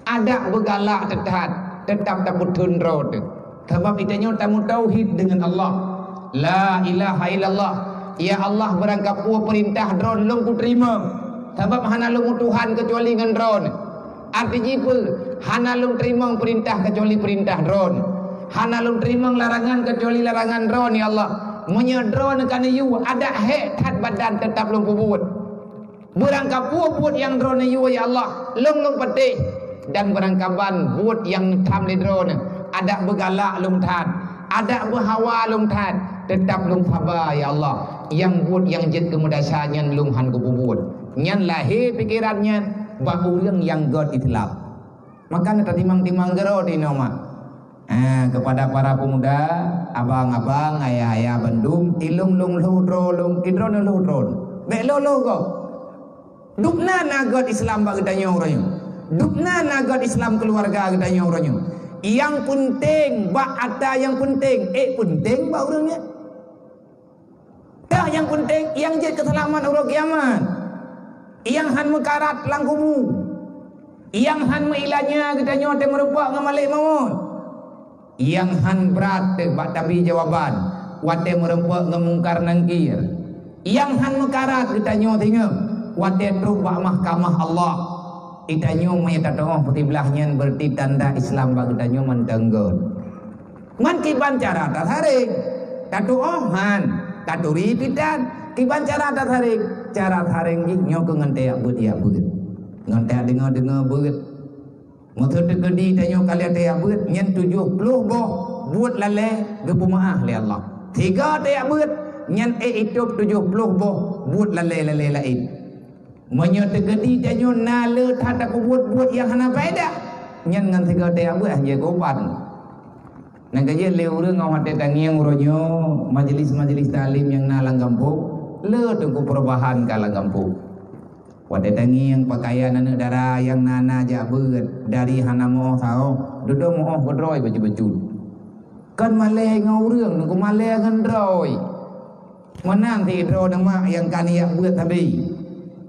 Adak beugalak teuh that, teutab tapeutheun droe teuh. Sabab di tanyoe tamutauhid deungon Allah. La ilaha illallah. Ya Allah, beurangkapeue peurintah Droeneuh lôn kuteurimong, sabab hana lôn meutuhan keucuali ngon Droeneuh. Arti jih peue? Hana lôn teurimong peurintah keucuali peurintah Droeneuh. Hana lôn teurimong larangan keucuali larangan Droeneuh, ya Allah. Meunyoe Droeneuh ka neuyue, adak hék that badan teutab lôn peubuet. Beurangkapeue buet nyang Droeneuh yue, ya Allah, lôn lôn patéh, dan beurangkaban buet nyang neutham lé Droeneuh, adak beugalak lôn that, adak beuhawa lôn that, teutab lôn saba, ya Allah. Nyang buet nyang jeuet keu meudesya nyan lôn han kupeubuet. Nyan lahé pikeran nyan bak ureuëng nyang gét Islam. Maka na tatimang-timang keudroe di inoe mak. Eh, kepada para pemuda, abang-abang, ayah-ayah bandum, ilong lôn lhôh droe lôn, idroe lôn lhôh droe. Bék lhôh-lhôh gob. Dubna na göt Islam bak geutanyoe uroe nyoe. Dubna na göt Islam keuluwarga geutanyoe uroe nyoe. Nyang peunteng bak ata nyang peunteng, ék peunteng bak ureuëng nyan. Dak nyang peunteng, nyang jeuet keuseulamat uroe kiamat. Nyang hán meukarat lam kubu. Nyang hán meuilanya geutanyoe teumeureumpok ngon malaikat maut. Nyang hán brat teuh bak tabi jawaban watée meureumpok ngon Mungkar Nangkir. Nyang hán meukarat geutanyoe singoh watée trok bak mahkamah Allah. Geutanyoe meunyoe tatuoh peutiblah nyan, berarti tanda Islam bak geutanyoe mantong göt. Ngon kiban cara tasareng? Tatuoh han, taturi pitan. Kiban cara tasareng? Cara sareng jih nyoe keuh ngon tajak beuet-jak beuet. Ngon tajak deungoe-deungoe beuet. Meuseu teukeudi tanyoe ka lheueh tajak beuet, nyan tujoh ploh boh buet lalée geupeumeuáh lé Allah. Sigoe tajak beuet, nyan ék itôb tujoh ploh boh buet lalée-lalée laén. Meunyoe teukeudi tanyoe na le that tapeubuet buet nyang hana faedah, nyan ngon sigoe tajak beuet hana jeuet keu ubat. Nyang ka jeuet lé ureuëng ngon watée tangieng uroe nyoe majelis-majelis taklim nyang na lam gampông, le teungku perubahan ka lam gampông. Watée tangieng pakaian aneuëk dara nyang na-na jak beuet, dari hana meuoh saôh, dudoe meuoh keudroe bacut-bacut. Kon malée ngon ureuëng, teungku malée ngon droe. Meunan sidroe neumak nyang ka neujak beuet sabe.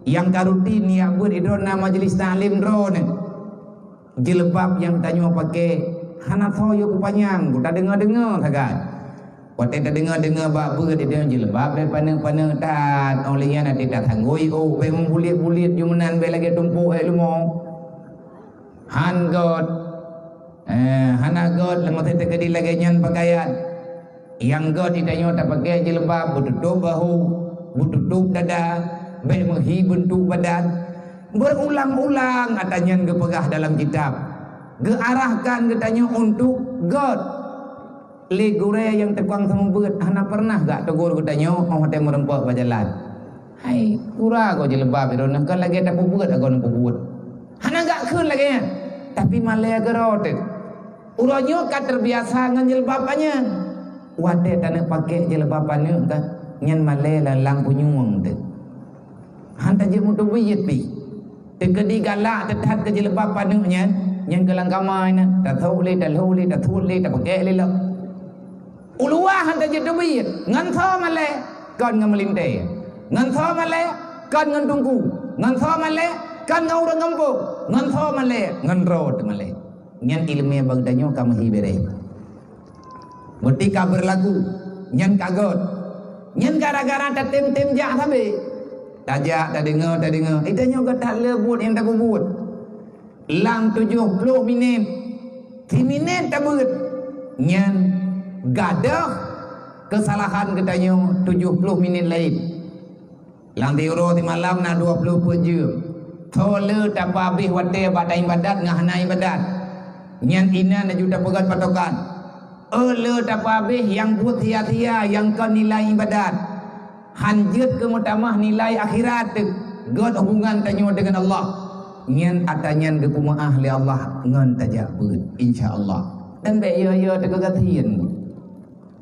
Nyang ka rutin neujak beuet sidroe na majelis taklim droeneuh. Jilbab nyang tanyoe pake hana soe yue peupanyang, ku tadeungoe-deungoe sagai. Watée tadeungoe-deungoe bak beuet, tanyoe jilbab bék paneuk-paneuk that, óh lheueh nyan até tasanggôi ôk bék meubulet-bulet ju meunan bék lagée tumpôk ék leumo. Han göt. Eh, hana göt, leumah teukeudi lagée nyan pakaian. Nyang göt di tanyoe tapakée jilbab, beututôb bahu, beututôb dada, bék meuhi beuntuk badan. Beurulang-ulang ata nyan geupeugah dalam kitab. Geuarahkan geutanyoe untuk göt. Lé gurée nyang tukang seumeubeuet hana pernah gak teugor geutanyoe óh watée meureumpok bak jalan. Hai, kura goe jilbab droeneuh, kon lagée tapeubuet agoe neupeubuet. Hana gak kheun lagée nyan, tapi malée keudroe teuh. Uroe nyoe ka teubiasa ngon jilbab aneuëk. Watée taneuk pakée jilbab aneuëk ka, nyan malée lam-lam punyueng teuh. Han tajeuet meuteubiet pih. Teukeudi galak teuthat keu jilbab aneuëk nyan, nyan keu lam kama nyan, tathok lé, talhok lé, tathot lé, tapakée lé lom. Uluwa han tajeuet teubiet, ngon soe malée, kon ngon meulintée. Ngon soe malée, kon ngon teungku. Ngon soe malée, kon ngon ureuëng gampông. Ngon soe malée, ngon droe teuh malée. Nyan iéleumé bak geutanyoe ka meuhi béré. Meutika beurlagu, nyan ka göt. Nyan gara-gara tatem-tem jak sabe. Tajak, tadeungoe, tadeungoe. Geutanyoe göt that le buet nyang tapeubuet. Lam tujoh ploh minét, siminét tabeuet, nyan gadôh keusalahan geutanyoe tujoh ploh minét laén. Lam tiuroe simalam na dua ploh peuet jeuem. Tho le tapeuabéh watée bak taibadat ngon hana ibadat. Nyan inan laju tapeugöt patokan. Ö le tapeuabéh nyang buet sia-sia nyang kon nilai ibadat. Han jeuet keu meutamah nilai akhirat teuh, göt hubungan tanyoe deungon Allah. Nyan ata nyan geupeumeuáh lé Allah ngon tajak beuet, insya Allah. Dan bék yo-yo teuka gasien.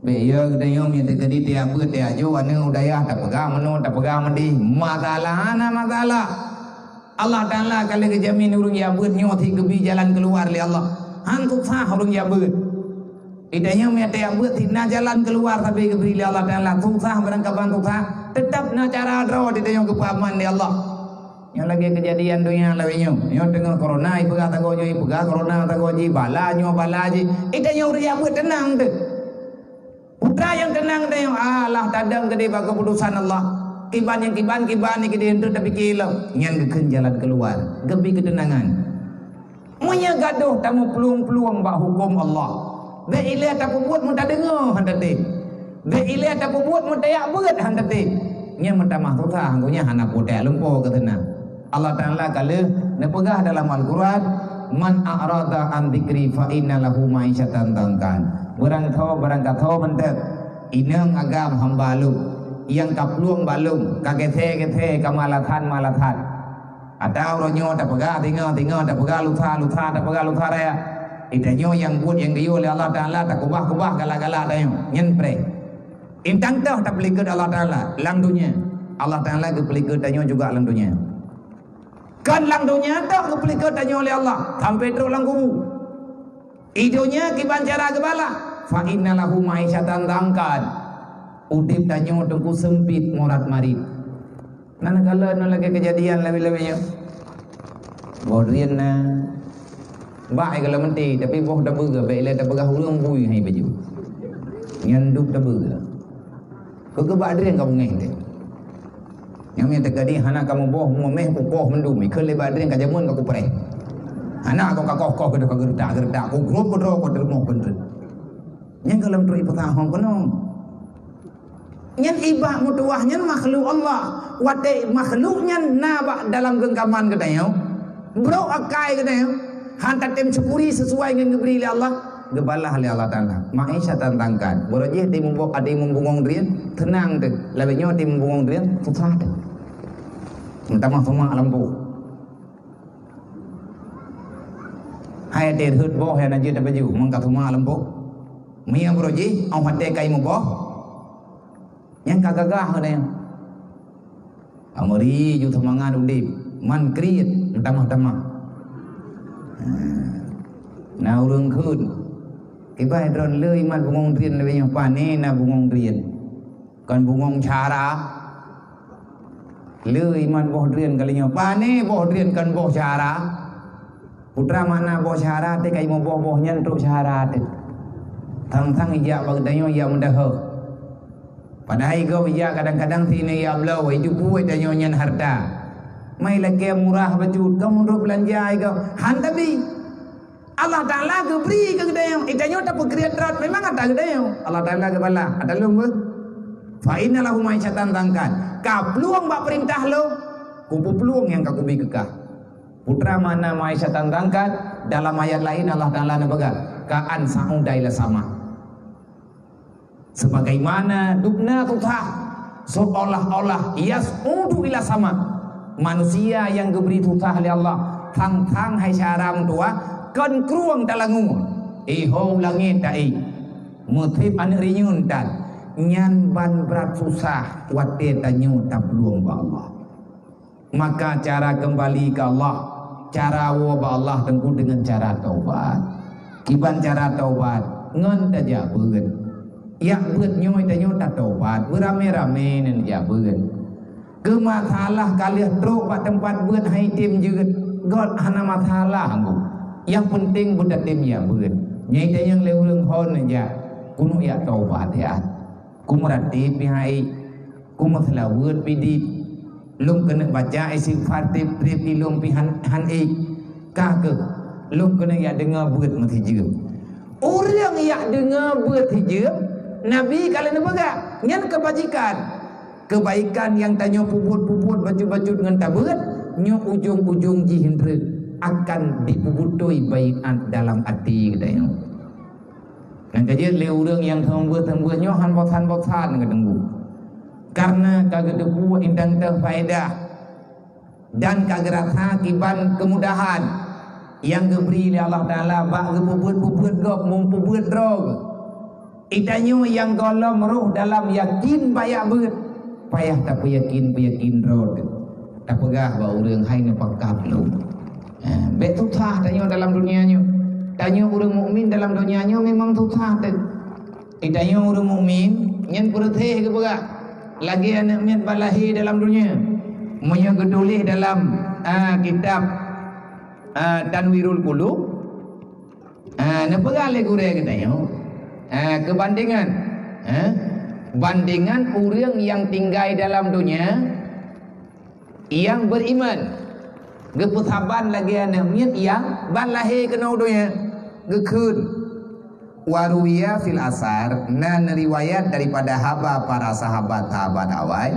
Bék yo geutanyoe meuteukadi tiap beuet tiap ju aneuëk u dayah tapeugah meunoe tapeugah meudeh. Masalah hana masalah. Allah Taala ka lheueh geujamin ureuëng jak beuet nyoe sit geubi jalan keuluwa lé Allah. Han susah ureuëng jak beuet. Di tanyoe meunyo tajak beuet sit na jalan keuluwa sabe geubri lé Allah Taala, susah barangkaban susah, teutab na cara droe di tanyoe geupeuaman lé Allah. Nyang lagée keujadian donya lawét nyoe, nyoe teungoh corona ipeugah sagoe nyoe ipeugah corona sagoe jih, bala nyoe bala jih. Di tanyoe ureuëng jak beuet teunang teuh. Putra nyang teunang tanyoe, alah tadong keudeh bak keuputosan Allah. Kiban nyang kiban, kiban nyang keudeh untuk tapike lom. Nyan geukheun jalan keuluwa, geubi keuteunangan. Meunyoe gadôh tameuplueng-plueng bak huköm Allah, bék ilée tapeubuet meutadeungoe han tatem. Bék ilée tapeubuet meutajak beuet han tatem. Nyan meutamah susah, geuh nyan hana putéh lumpo keu teunang. Allah Taala ka lheueh neupeugah dalam Al-Quran, "Man a'rada an dzikri fa inna lahu ma'isyatan dhankan." Barang tho, barang ka tho mantong inong agam hamba lôn, nyang ka plueng bak lôn, ka gét-gét, ka meualasan-meualasan. Atau uroe nyoe tapeugah singoh, singoh tapeugah lusa, lusa tapeugah lusa raya. Di tanyoe nyang buet nyang geuyue lé Allah Taala takubah-kubah galak-galak tanyoe. Nyan preh. Intang toh tapeulikot Allah Taala lam dunia. Allah Taala geupeulikot tanyoe juga lam dunia. Kan lam dunia toh geupeulikot tanyoe lé Allah sampai trok lam kubu. Di donya kiban cara geubalah, fa inna lahu ma'isyatan dhankan. Udeb tanyoe teungku seumpit, murat marit. Nan kala nyoe lagée keujadian lawét-lawét nyoe. Boh drien na bak ai kala meuti, tapi boh tabeuga, bék ilée tapeugah ureuëng bui hai baju. Nyan dup tabeuga. Keu keu bak drien ka beungéh teuh. Nyang meuteugadi hana kamoe boh, muméh kukoh mandum, ikheun lé bak drien ka jameun ka kupreh. Hana kau kakoh-koh keudeh ka geuredak-geuredak, kugrop keudroe ka teuleumah peundreut. Nyang ka lom trok ipeutahong keunong. Nyan ibak meutuwah nyan makhluk Allah. Watée makhluk nyan na bak dalam geungkaman geutanyoe, brok akai geutanyoe, han tatem syukuri sesuai ngon geubri lé Allah, geubalah lé Allah Taala. Ma'isyatan dhankan. Baroe jih di muboh adi mumbungong drien, teunang teuh. Lawét nyoe di mumbungong drien, susah teuh. Meutamah seumah lampu. Hai teuh rhot boh nyang na jeuet tapaju, meuka seumah lampu. Meunyoe baroe jih, 'oh watée kai muboh, nyang ka gagah geutanyoe. Amri ju seumangat udeb, man kriet meutamah-tamah. Ha. Na ureuëng kheun, "Kiban droe le iman bungong drien lagée nyoe, pane na bungong drien? Kon bungong syara. Le iman boh drien kali nyoe, pane boh drien kon boh syara." Putra mana boh syara teuh kai muboh boh nyan trok syara teuh. Thang-thang ijak bak geutanyoe ijak meudahôh. Padahai gob ijak kadang-kadang sinoe ijak bloe, ijak buet tanyoe nyan harta. Mai lakée murah bacut, gob meunurot beulanja gob. Han tabi. Allah Taala geubri keu geutanyoe, geutanyoe tapeukriet rot memang ata geutanyoe. Allah Taala geubalah, ata lôn beuh. Fa inna lahu ma'isyatan dhankan. Ka plueng bak peurintah lôn, kupeuplueng nyang ka kubi keukah. Putra mana ma'isyatan dhankan, dalam ayat laén Allah Taala neupeugah, "Ka'an sa'uda ila sama." Sebagaimana dubna tuha, seolah-olah yas'udu ila sama. Manusia nyang geubri tuha lé Allah, thang-thang hai syara meutuwah, kon krueng talangue, iho langét taék, meutreb aneuëk rinyueng tan, nyan ban brat susah watée tanyoe taplueng bak Allah. Maka cara keumbali keu Allah, cara woe bak Allah teungku deungon cara taubat. Kiban cara taubat, ngon tajak beuet. Jak beuet nyoe tanyoe tataubat, beuramé-ramé nyan jak beuet. Keu masalah ka lheueh trok bak teumpat beuet hai tem jeuet, göt hana masalah teungku. Nyang peunteng beutatem jak beuet. Nyang tanyong lé ureuëng hon jak, keuneuk jak taubat ya. Kumeuratib pih han ék, kumeuseulaweuet pih dit. Lôn keuneuk baca istighfar tieb-tieb ilôn pih han, han ék. Ka keuh, lôn keuneuk jak deungoe beuet meusijeum. Ureuëng jak deungoe beuet sijeum, Nabi ka lheueh neupeugah, nyan keubajikan. Keubaikan nyang tanyoe peubuet-peubuet bacut-bacut ngon tabeuet, nyoe ujong-ujong jih treuk akan jipeubeutôi baiát dalam até geutanyoe. Nyang ka jeuet lé ureuëng nyang seumeubeuet-seumeubeuet nyoe han bosan-bosan geuteunggu, kareuna ka geuteupeue indang teuh faedah dan ka geurasa kiban keumudahan nyang geubri lé Allah Taala bak geupeubuet-peubuet gob meupeubuet droe geuh. Geutanyoe nyang gohlom roh dalam yakin bak jak beuet, payah tapeuyakén-peuyakén droe teuh. Tapeugah bak ureuëng hai neupakat lôn. Ha, bék susah tanyoe dalam dunia nyoe. Tanyoe ureuëng mukmin dalam dunia nyoe memang susah teuh. Di tanyoe ureuëng mukmin nyan peureuséh geupeugah lagée aneuëk miet ban lahé dalam dunia. Meunyoe geutuléh dalam, a, kitab, a, Tanwirul Qulub, a, neupeugah lé gurée geutanyoe, a, keubandengan, a, bandengan ureuëng nyang tinggai dalam dunia, nyang beriman, geupeusaban lagée aneuëk miet nyang ban lahé keunoe donya, geukheun. Waruwiya fil asar, na neuriwayat daripada haba para sahabat-sahabat awai,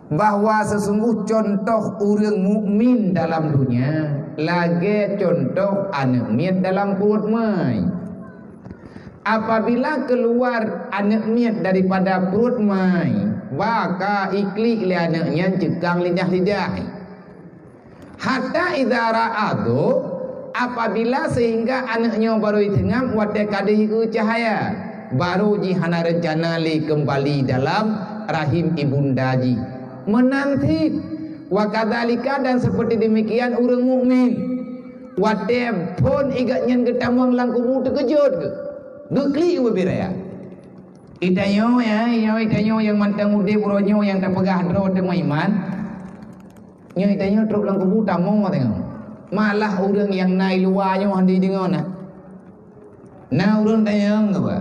bahwa seusungguh cuntoh ureuëng mukmin dalam dunya lagée cuntoh aneuëk miet dalam pruet mai. Apabila keuluwa aneuëk miet daripada pruet mai, ba ka iklik lé aneuëk nyan ceukang lidah-lidah. Hatta idza ra'adhu, apabila sehingga aneuk nyoe barô jiteungam watée ka deuh cahya, barô jih hana reuncana lé keumbali dalam rahim ibunda jih. Meunan cit, wa kadzalika, dan seperti demikian ureuëng mukmin. Watée phon igat nyan geutamong lam kubu teukeujot geuh. Geuklik ubé raya. Itanyoe ya, ya itanyoe nyang mantong udeb uroe nyoe nyang tapeugah droe teuma iman. Nyoe itanyoe trok lam kubu tamong tengok. Malah ureuëng nyang na i luwa nyoe hana deungoe na. Na ureuëng tanyong apa?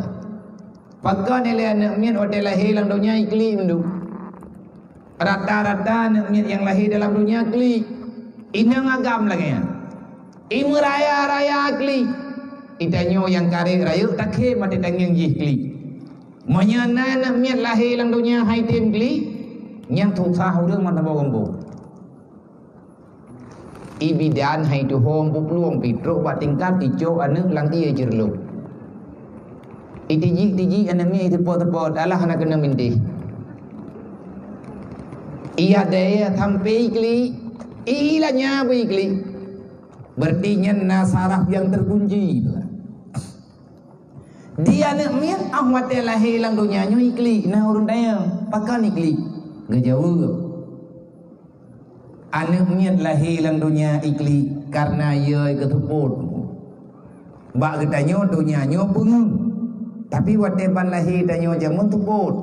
Pakon ilée aneuk miet watée lahé lam donya iklik meudu. Rata-rata aneuk miet nyang lahé dalam donya klik. Inong agam lagée nyan. Imeuraya-raya klik. Itanyoe nyang karek rayeuk takhém até tangieng jih klik. Meunyoe na aneuk miet lahé lam donya hai tem klik, nyang susah ureuëng mantong boh gampông. Ibidan hai tuho buplueng pitrok bak tingkat icok aneuk lam ié ceureuloh. Itijik-tijik aneuk miet iteupo-teupo talah hana keuneuk mintih. Iya daya sampai iklik, ilanya beu iklik. Berarti nyan na saraf nyang terkunci. Di aneuk miet ah watée lahé lam donya nyoe iklik na ureuëng tanyong, pakon iklik? Geujaweueb. Aneuk miet lahé lam donya iklik kareuna yö geuteupot. Bak geutanyoe donya nyoe peungeueng. Tapi watée ban lahé tanyoe jameun teupot.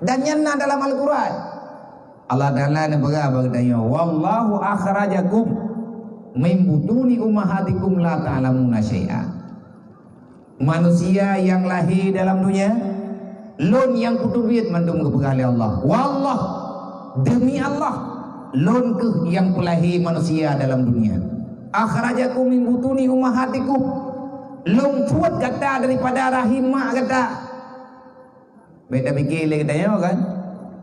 Dan nyan na dalam Al-Quran. Allah Taala neupeugah bak geutanyoe, "Wallahu akhrajakum min butuni ummahatikum la ta'lamuna syai'a." Manusia nyang lahé dalam donya, lôn nyang peuteubiet mandum geupeugah lé Allah. Wallah, demi Allah, lôn kheueh nyang peulahé manusia dalam donya. Akhrajakum min butuni ummahatikum. Lôn peuet gata daripada rahim mak gata. Bék tapike lé geutanyoe kan?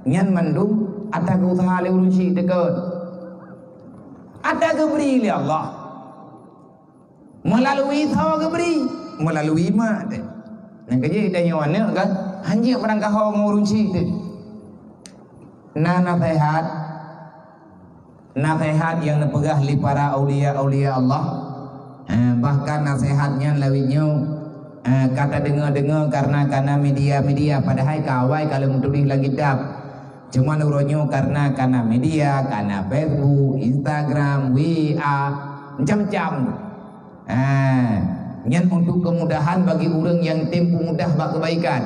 Nyan mandum ata geuuseuha lé ureuëng syiek teuka. Ata geubri lé Allah. Meulalui soe geubri? Meulalui mak teuh. Nyang keujeuet tanyoe aneuk kan, hanjeuet barangkaho ngon ureuëng syiek teuh. Na naseuhat, naseuhat nyang neupeugah lé para aulia-aulia Allah. Eh, bahkan naseuhat nyan lawét nyoe, eh, ka tadeungoe-deungoe kareuna kana media-media, padahai ka awai ka lheueh meutuléh lam kitab. Cuman uroe nyoe kareuna kana media, kana Facebook, Instagram, W A, macam-macam. Ah, nyan untuk kemudahan bagi ureuëng nyang tem peumudah bak keubaikan.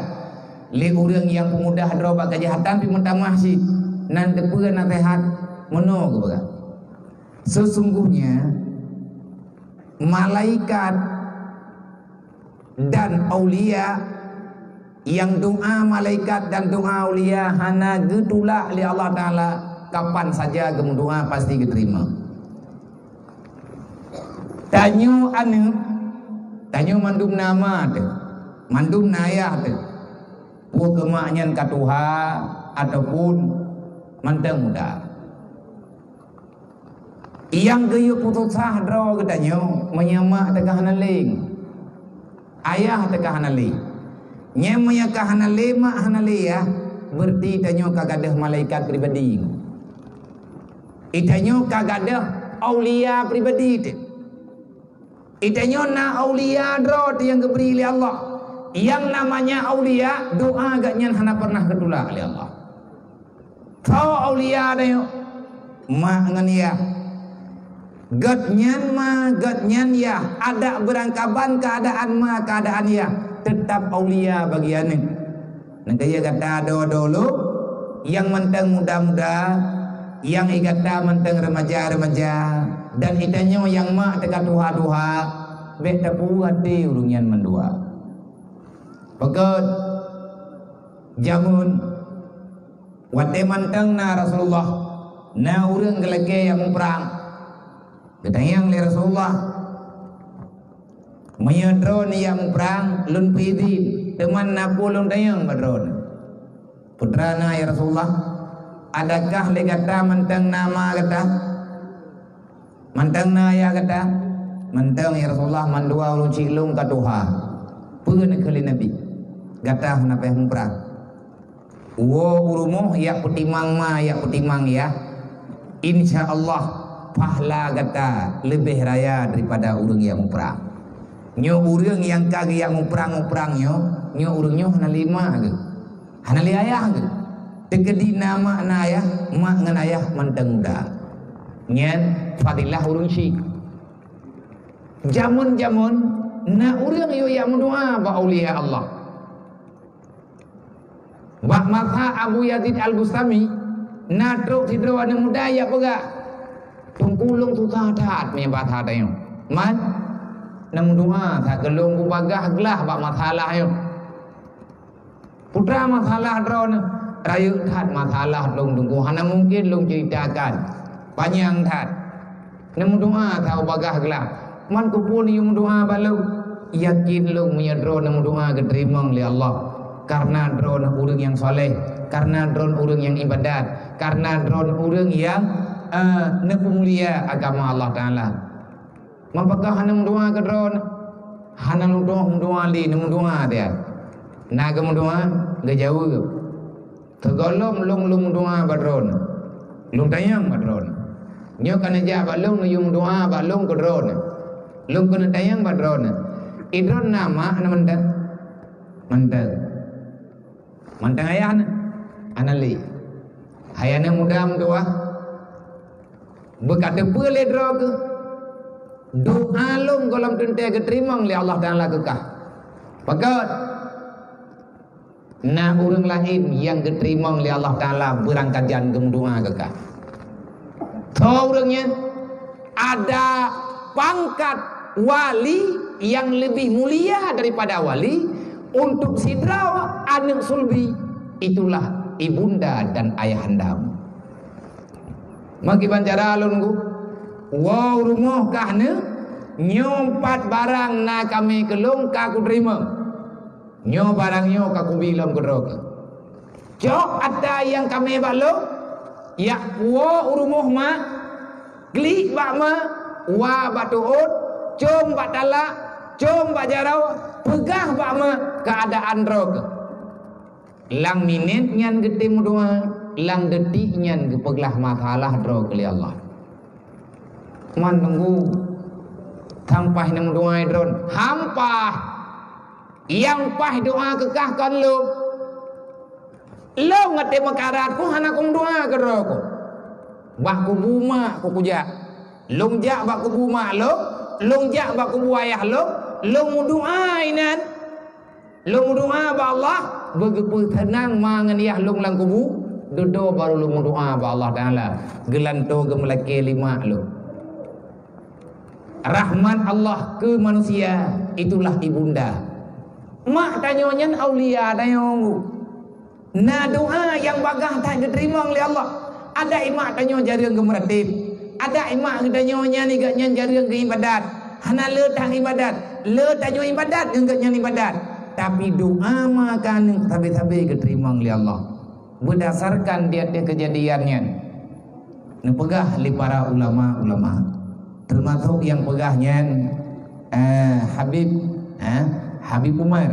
Lé ureuëng nyang peumudah droe bak keujahatan pih meutamah cit. Nan teupeue naseuhat meunoe geupeugah. Sesungguhnya malaikat dan aulia, nyang doa malaikat dan doa aulia hana geutulak lé Allah Taala, kapan saja geumeudoa pasti geuteurimong. Tanyoe aneuk, tanyoe mandum na ma teuh, mandum na ayah teuh. Peue keu mak nyan ka tuha ataupun mantong muda. Nyang geuyue peususah droe geutanyoe meunyoe mak teuka hana lé, ayah teuka hana lé. Nyan meunyoe ka hana lé mak hana lé ayah, beureuti tanyoe ka gadôh malaikat pribadi. Itanyoe ka gadôh aulia pribadi teuh. Itanyoe na aulia droe teuh nyang geubri lé Allah. Nyang namanya aulia, doa geuhnyan hana pernah geutulak lé Allah. Soe aulia tanyoe? Mak ngon yah. Geuhnyan ma, geuhnyan yah, adak beurangkaban keuadaan ma, keuadaan yah, teutab aulia bagi aneuk. Nyang keu gata dua-dua lom, nyang mantong muda-muda, nyang i gata mantong remaja-remaja, dan itanyoe nyang mak teuka tuha-tuha, bék tapeue até ureuëng nyan mandua. Peugét jameun watée mantong na Rasulullah, na ureuëng geulakée nyang muprang. Geutanyong lé Rasulullah, "Meunyoe droeneuh jak muprang, lôn peuidhin, teuma na peue lôn tanyong bak droeneuh?" "Peue teuma, ya Rasulullah?" "Adakah lé gata mantong na ma gata? Mantong na ayah gata?" "Mantong, ya Rasulullah, mandua ureuëng syiek lôn ka tuha." "Peue neukheun lé Nabi?" "Gata hana payah muprang. Woe u rumoh jak peutimang ma, jak peutimang yah. Insya Allah, Pahala gata leubeh raya daripada ureuëng nyang muprang. Nyoe ureuëng nyang ka geujak muprang-muprang nyoe, nyoe ureuëng nyoe hana lé mak geuh, hana lé ayah geuh. Teukeudi na mak na ayah, mak ngon ayah mantong muda. Nyan fadilah ureuëng syik. Jameun-jameun na ureuëng yue jak meudoá bak aulia Allah. Bak masa Abu Yazid Al-Bustami, na trok sidroe aneuëk muda jak peugah, "Teungku, lôn susah that meunyoe bak that nyoe. Man, neumeudoá that keu lôn, kubagaih glah bak masalah nyoe." "Peue teuma masalah droeneuh?" "Rayeuk that masalah lôn, Teungku, hana mungken lôn ceuritakan. Panyang that." "Neumeudoá that ubagaih glah. Man keupeue neuyue meudoá bak lôn? Yakin lôn meunyoe droeneuh meudoá geuteurimong lé Allah, kareuna droeneuh ureuëng nyang saleh, kareuna droeneuh ureuëng nyang ibadat, kareuna droeneuh ureuëng nyang, eh, neupeumulia agama Allah Taala." "Man pakon hana meudoá keu droeneuh?" "Hana lôn meudoá lé, neumeudoá dia." Na geumeudoá, geujaweueb. "Sigohlom lôn, lôn meudoá bak droeneuh, lôn tanyong bak droeneuh. Nyoe ka neujak bak lôn, neuyue meudoá bak lôn keu droeneuh. Lôn keuneuk tanyong bak droeneuh. Idroeneuh na mak na mantong?" "Mantong." "Mantong ayah na?" "Hana lé." "Hai aneuëk muda meudoá, beuka teupeue lé droe keuh, doá lôn gohlom teuntée geuteurimong lé Allah Taala keu kah." "Pakon?" "Na ureuëng laén nyang geuteurimong lé Allah Taala beurangkajan geumeudoá keu kah." Soe ureuëng nyan? Ada pangkat wali nyang leubeh mulia daripada wali untuk sidroe aneuëk sulbi, itulah ibunda dan ayahandamu. Meukiban cara lôn ku, woe u rumoh kah neuh, nyoe pat barang na kamé keu lôn ka kuteurimong. Nyoe barang nyoe ka kubi lom keudroe keuh. Cok ata nyang kamé bak lôn, jak puwoe u rumoh mak, klik bak mak, wa bak teuôt, com bak talak, com bak jaroe, peugah bak mak keuadaan droe keuh. Lam minét nyan geutem meudoá, lam detik nyan geupeuglah masalah droe keuh lé Allah. Man teungku, sampah nyang meudoá droen, hampah. Nyang paih doá keu kah kon lôn. Lôn watée meukarat ku hana kumeudoá keudroe ku. Bak kubu mak ku kujak. Lôn jak bak kubu mak lôn, lôn jak bak kubu ayah lôn, lôn meudoá inan. Lôn meudoá bak Allah, beugeupeuseunang ma ngon yah lôn lam kubu, dudoe barô lôn meudoá bak Allah Taala, geulantoe geumeulakée lé mak lôn. Rahmat Allah keu manusia, itulah ibunda. Mak tanyoe nyan aulia tanyoe. Na doá nyang bagaih that geuteurimong lé Allah. Adak imak tanyoe jareueng geumeuratéb. Adak imak geutanyoe nyan, i gobnyan jareueng geuibadat. Hana le that ibadat. Le tanyoe ibadat ngon gobnyan ibadat. Tapi doá ma keuneuk sabe-sabe geuteurimong lé Allah. Beudasarkan di ateueh keujadian nyan, neupeugah lé para ulama-ulama, teumasok nyang peugah nyan, eh, Habib, eh, Habib Umar.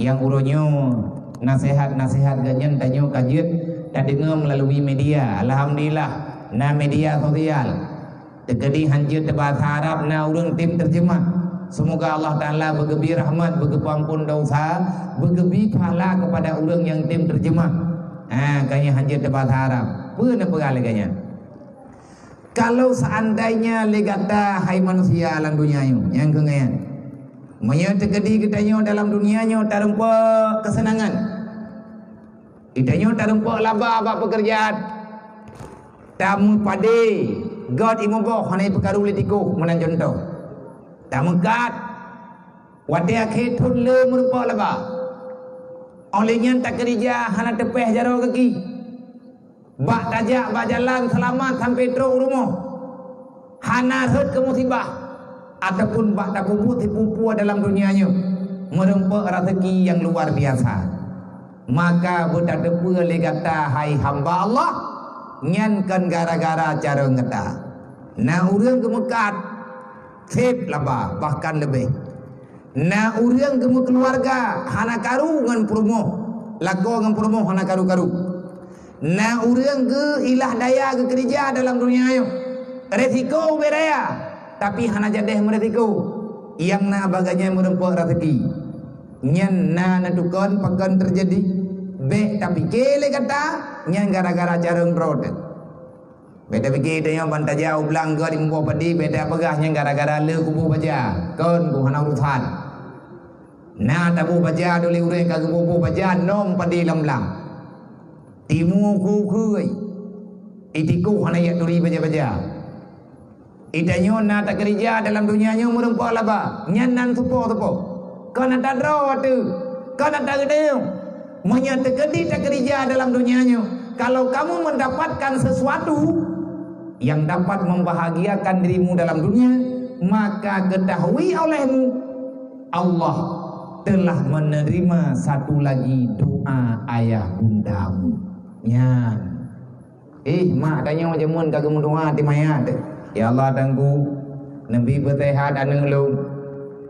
Nyang uroe nyoe naseuhat-naseuhat gobnyan tanyoe ka jeuet tadeungoe meulalui media. Alhamdulillah, na media sosial. Teukeudi hanjeuet teubahasa Arab na ureuëng tem teurjeumah. Seumoga Allah Taala beugeubri rahmat, beugeupeuamphon desya, beugeubri pahala keupada ureuëng nyang tem teurjeumah. Ha, ka nyan hanjeuet teubahasa Arab. Peue neupeugah lagée nyan? Kalau seandainya lé gata hai manusia lam dunia nyoe, nyang keu nyan, meunyoe teukeudi geutanyoe dalam dunia nyoe tareumpok keuseunangan, geutanyoe tareumpok laba bak peukeurjaan, tameupadé got imeubôh hana ipeukaru lé tikôh meunan cuntoh, tameukat watée akhé thon le meureumpok laba, óh lheueh nyan takeurija hana teupéh jaroe gaki. Bak tajak bak jalan seulamat sampai trok u rumoh, hana rhot keu musibah, ataupun bak tapeubuet sipeue-peue dalam dunia nyoe, meureumpok raseuki nyang luar biasa, maka beutateupeue lé gata hai hamba Allah, nyan kon gara-gara carông gata. Na ureuëng geumeukat, seb laba, bahkan leubeh. Na ureuëng geumeukeuluwarga hana karu ngon peurumoh, lakoe ngon peurumoh hana karu-karu. Na ureuëng geuilah daya geukeurija dalam dunia nyoe, Resiko ubé raya, tapi hana jadeh meuresiko. Nyang na bagai nyan meureumpok raseuki. Nyan na neutukon pakon teujadi. Bék tapike lé gata, nyan gara-gara carông droe teuh. Bék tapike tanyoe ban tajak u blang gét jimuboh padi, bék tapeugah nyan gara-gara le kuboh baja. Kon, ku hana urusan. Na taboh baja dulé ureuëng ka geuboh-boh baja nom padi lam blang. Timu khu-khu ai. Itikoh hana jak turi baja-baja. Itanyoe na takeurija dalam donya nyoe meureumpok laba, nyan nan supo-supo. Kon ata droe ateueh, kon ata geutanyoe. Meunyoe teukeudi takeurija dalam donya nyoe, kalau kamu mendapatkan sesuatu yang dapat membahagiakan dirimu dalam dunia, maka ketahui olehmu, Allah telah menerima satu lagi doa ayah bundamu. Nyan. Eh, mak tanyoe jameun ka geumeudoa di mayat. Ya Allah Tuhanku, neubi beuseuhat aneuëk lôn.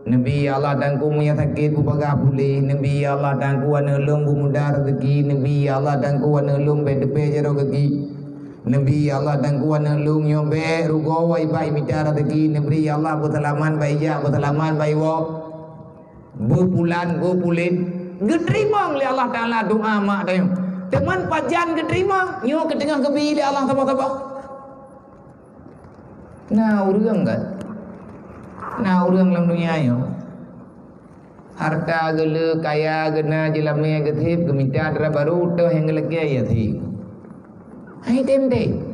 Neubi ya Allah Tuhanku meunyoe sakét beubagaih puléh. Neubi ya Allah Tuhanku aneuëk lôn beumuda rezeki. Neubi ya Allah Tuhanku aneuëk lôn bék teupée jaroe gaki. Neubi ya Allah Tuhanku aneuëk lôn nyoe bék rugoe iba imita rezeki. Neubri ya Allah beuseulamat bak ijak beuseulamat bak iwoe. Beupulan, beupulen, geuteurimong lé Allah Taala doa mak tanyoe. Teuma pajan geuteurimong, nyoe keuteungoh geubi lé Allah saboh-saboh. Na ureuëng kan? Na ureuëng lam donya nyoe. Harta geule, kaya geuna, jeulamé geuseb, geumita dara barô, toh nyang geulakée ya seb. Hai tem-tem.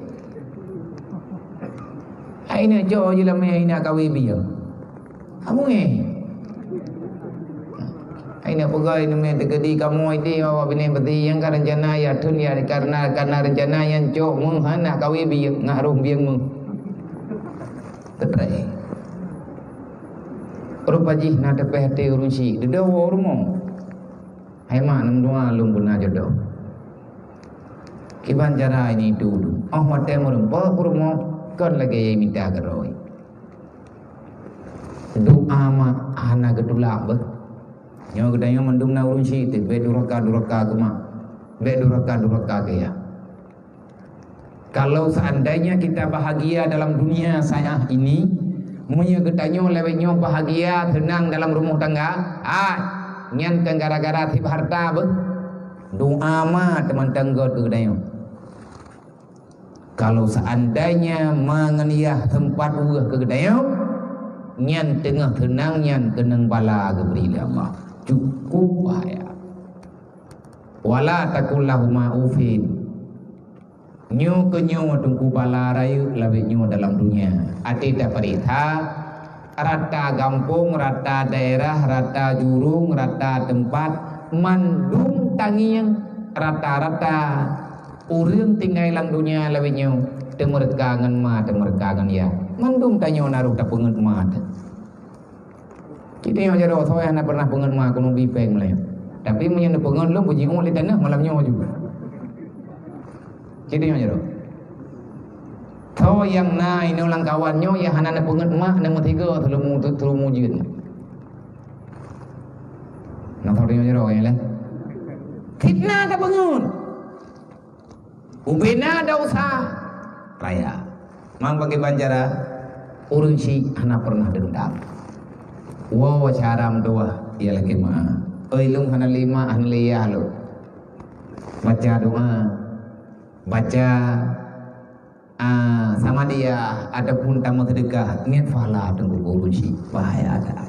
Hai na jo jeulamé hai na kawé bieng. Amu nge. Hai na peugah ineumé teukeudi kamoe di awak binéh peuti nyang ka reuncana ya thon ya karna, karna reuncana nyang cok meuhana kawé bieng ngah roh bieng meuh. Teutrek. Rupa jih na teupeh até ureuëng syik, dudoe woe rumoh. Hai mak, neumeudoa lôn beuna jodoh. Kiban cara ini tu, tu. Oh watée meureumpok peurumoh, kon lagée nyang mita keudroe. Doa mak hana geutulak beuh. Nyoe geutanyoe mandum na ureuëng syik teuh, bék duraka-duraka keu mak. Bék duraka-duraka keu yah. Kalau seandainya kita bahagia dalam dunia saya ini, meunyoe geutanyoe lawét nyoe bahagia, seunang dalam rumoh tangga, ah, nyan kan gara-gara seb harta beuh. Doa ma teumantong göt keu geutanyoe. Kalau seandainya ma ngon yah teumpat weueh keu geutanyoe, nyan teungoh seunang nyan keunong bala geubri lé Allah. Cukup bahaya. Wala taqul lahuma ufin. Nyoe keuh nyoe Teungku bala rayeuk lawét nyoe dalam dunia. Até tapareksa, rata gampông, rata daerah, rata jurông, rata teumpat, mandum tangieng, rata-rata ureuëng tinggai lam dunia lawét nyoe teumeureuka ngon ma, teumeureuka ngon yah. Mandum tanyoe na roh tapeungeut ma teuh. Cit nyoe jaroe, soe hana pernah peungeut ma keuneuk bi péng meulayeue. Tapi meunyoe neupeungeut lom, beujiôh lé tanoh malam nyoe ju. Cit nyoe jaroe. Soe nyang na inoe lam kawan nyoe nyang hana neupeungeut ma, neumeusigoe seulumu, seulumu jeuet. Na soe nyoe jaroe nyang laén. Fitnah ka peungeut. Ubena desya raya. Mang pakriban cara? Ureuëng syik hana pernah dendam. Woe cara meudoa, ya lakée meu'ah. Oi lôn hana lé ma, hana lé yah lôn. Baca doa. Baca, ah, samadiyah ataupun tameuseudekah, niet pahala teungku ureuëng syik. Bahaya that.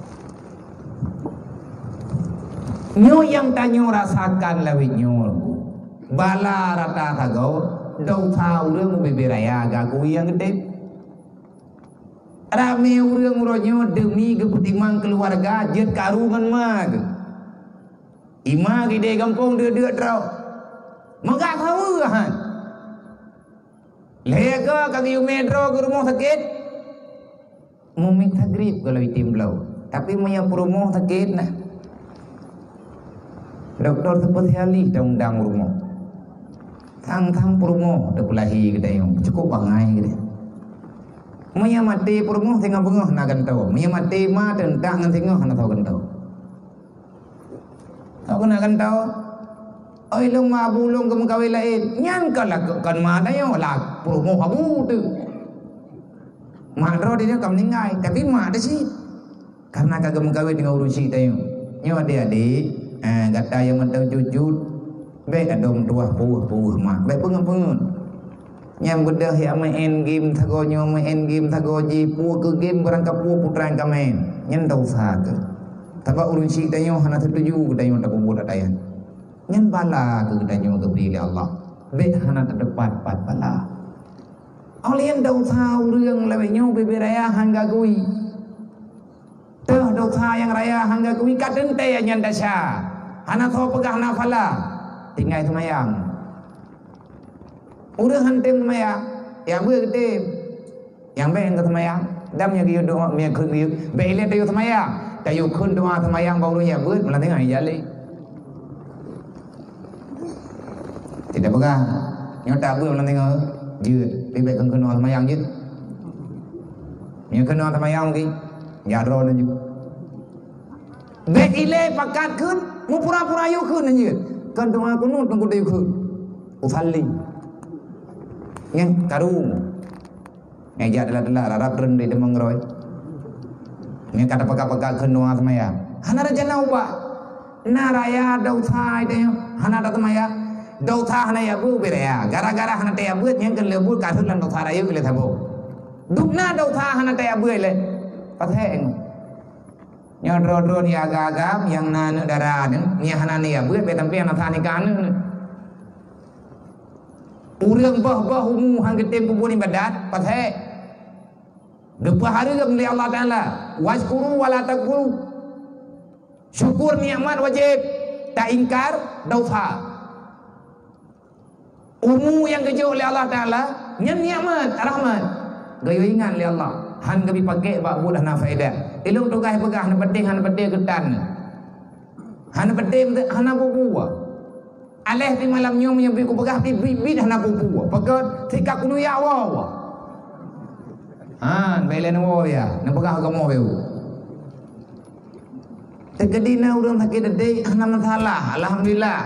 Nyoe nyang tanyoe rasakan lawét nyoe. Bala rata sagoe, desya ureuëng ubé-bé raya gaki nyang geutem. Ramé ureuëng uroe nyoe deumi geupeutimang keuluwarga jeuet karu ngon ma geuh. Ima gidée gampông deuek-deuek droe. Meugah saweue han. Lhée ka ka geuyue mé droe keu rumoh sakét. Mumiet sagrib gohlom item bloe, tapi meunyoe peurumoh sakét na, dokto spesialis ta undang u rumoh. Sang-sang peurumoh teupeulahé geutanyoe, cukôp bangai geutanyoe. Meunyoe maté peurumoh singoh beungoh na gantoe, meunyoe maté ma teuntak ngon singoh hana soe gantoe. Awak keuneuk gantoe, "Oi, lôn ma abu lôn geumeukawen laén." Nyan ka lakoe kon ma tanyoe, lah peurumoh abu teuh. Mak droe tanyoe ka meuninggai, tapi mak teuh cit. Karena ka geumeukawen deungon ureueng syik tanyoe. Nyoe adik-adik, eh, gata nyang mantong cut-cut, bèk adoe meutuah peuet-peuet mak, bèk peungeut-peungeut. Nyang beudôh jak main game sagoe nyoe, main game sagoe jih, peue keu game barang kapeue putra nyang ka main. Nyan desya keuh. Sabab ureueng syik tanyoe hana seutuju geutanyoe tapeubuet ata nyan. Nyan bala keuh geutanyoe geubri lé Allah. Bèk hana tateupat pat bala. Óh lheueh nyan desya ureueng lawét nyoe bibit raya han geukui. Teuh desya nyang raya han geukui ka teuntèe nyan desya. Hana soe peugah na phala. Tinggai seumayang. Ureueng han tem seumayang, nyang beuet tem. Nyang bèk nyang seumayang, dam nyang geuyue doa, nyang kheun geuyue. Bèk ilèe tayue seumayang. Tayue kheun doa seumayang bak ureueng nyang beuet, meunan teungoh ijak lé. Tidak peugah. Nyoe tak beuet meunan teungoh jeuet. Tapi bèk kheun-kheun doa seumayang jeuet. Nyoe kheun doa seumayang mungkin. Jak droe laju. Bèk ilèe pakat kheun, meupura-pura yue kheun jeuet. Kheun doa kunut ngon kuda yue kheun. Usalli. Nyan karu. Nyan jak telat-telat, rab-rab treun di deungon roe. Nyan ka tapakat-pakat kheun doa seumayang. Hana rencana ubat. Na raya desya tanyoe, hana taseumayang. Desya hana ijak beuet, beuet raya. Gara-gara hana tajak beuet, nyan keuh lé buet ka rhot lam desya raya keuh lé saboh. Dum na desya hana tajak beuet lé. Paséng. Nyoe droe-droe nyang agam-agam nyang na aneuk dara nyoe, nyang hana nijak beuet, bèk sampoe hana sah nikah aneuk nyoe. Ureueng boh-boh umu han geutem peubuet iébadat, pasék. Geupeuhareuem lé Allah Taala, "Wasykuru wa la takfuru." Syukur nikmat wajéb, taingkar desya. Umu nyang geujok lé Allah Taala, nyan nikmat, rahmat. Geuyue ingat lé Allah, han geubi pakèk bak buet hana faedah. Ilôn tugaih peugah hana penting, hana penting keutan. Hana penting, hana peue-peue. Aléh di malam nyoe meunyoe bit kupeugah bit-bit hana peue-peue. Pakon sika kunu ya Allah. Han, bèk lé neuwoe ya, neupeugah kamoe beu. Teukeudi na ureueng sakét até, hana masalah, alhamdulillah.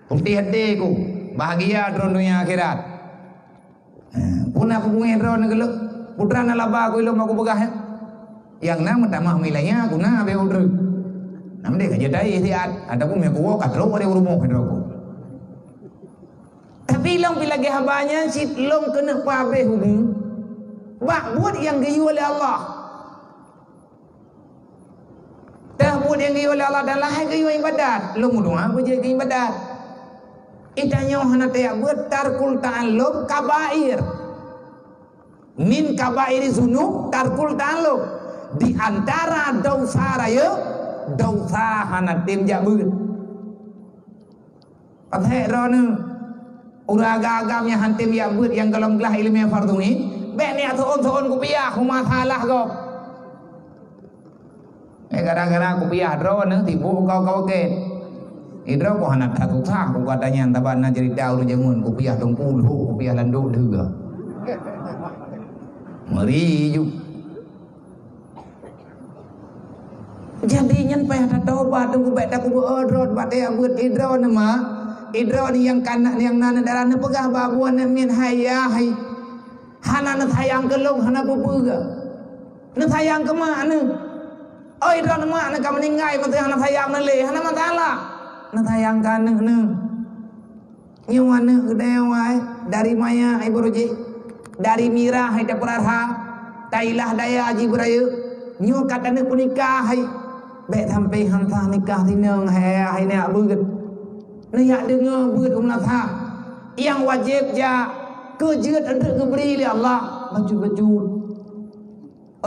Putéh até ku, bahagia droe donya akhirat. Eh, peue na peubungéh droe nyoe geulok, putra na laba ku ilôn ma kupeugah, eh. Nyang na meutamah milanya guna abéh udreu. Nam deh ka jeuet dai siat, ataupun meukuwoe ka trok bak rumoh droe ku. Tapi lôn pi lagèe haba nyan cit lôn keuneuk peuabéh umu bak buet nyang geuyue lé Allah. Teuh buet nyang geuyue lé Allah dan lahai geuyue iébadat. Lôn meudoa beujeuet keu iébadat. Ita nyoe hana tajak beuet tarkul ta'allum kabair. Min kabairi zunub tarkul ta'allum. Di antara desya rayeuk, desya hana tem jak beuet. Pasék droeneuh, ureueng agam-agam nyang han tem jak beuet nyang gohlom glah ileumèe fardhu ain, bèk neujak seuôn-seuôn kupiah, hana masalah gob. Eh, gara-gara kupiah droeneuh, tiboh kau-kau kèe. Idroe ku hana that susah, ku gata nyan, sabab na ceurita ureueng jameun, kupiah Teungku Lhok, kupiah Landok Deuga. Meuri ju. Jadi nyan payah tatobat, teungku bèk takubeuet droe bak tajak beuet idroe nyoe mak. Idroe nyang kana nyang na aneuk dara neupeugah bak buet nyan miet hai yah hai. Hana neusayang keu lôn, hana peue-peue. Neusayang keu mak neuh. Oi, droe nyoe mak neuh ka meuninggai, meuteumé hana sayang neuh lé, hana masalah. Neusayang keu aneuk neuh. Nyoe aneuk geutanyoe, dari manyang ié barô jih, dari mirah hai tapeurara, tailah daya jih beurayeuk. Nyoe ka taneuk peunikah hai. Bèk sampai han sah nikah sinong hai, hai neujak beuet. Neujak deungoe beuet u meunasah. Nyang wajéb jak keu jeuet eunteuk geubri lé Allah, bacut-bacut.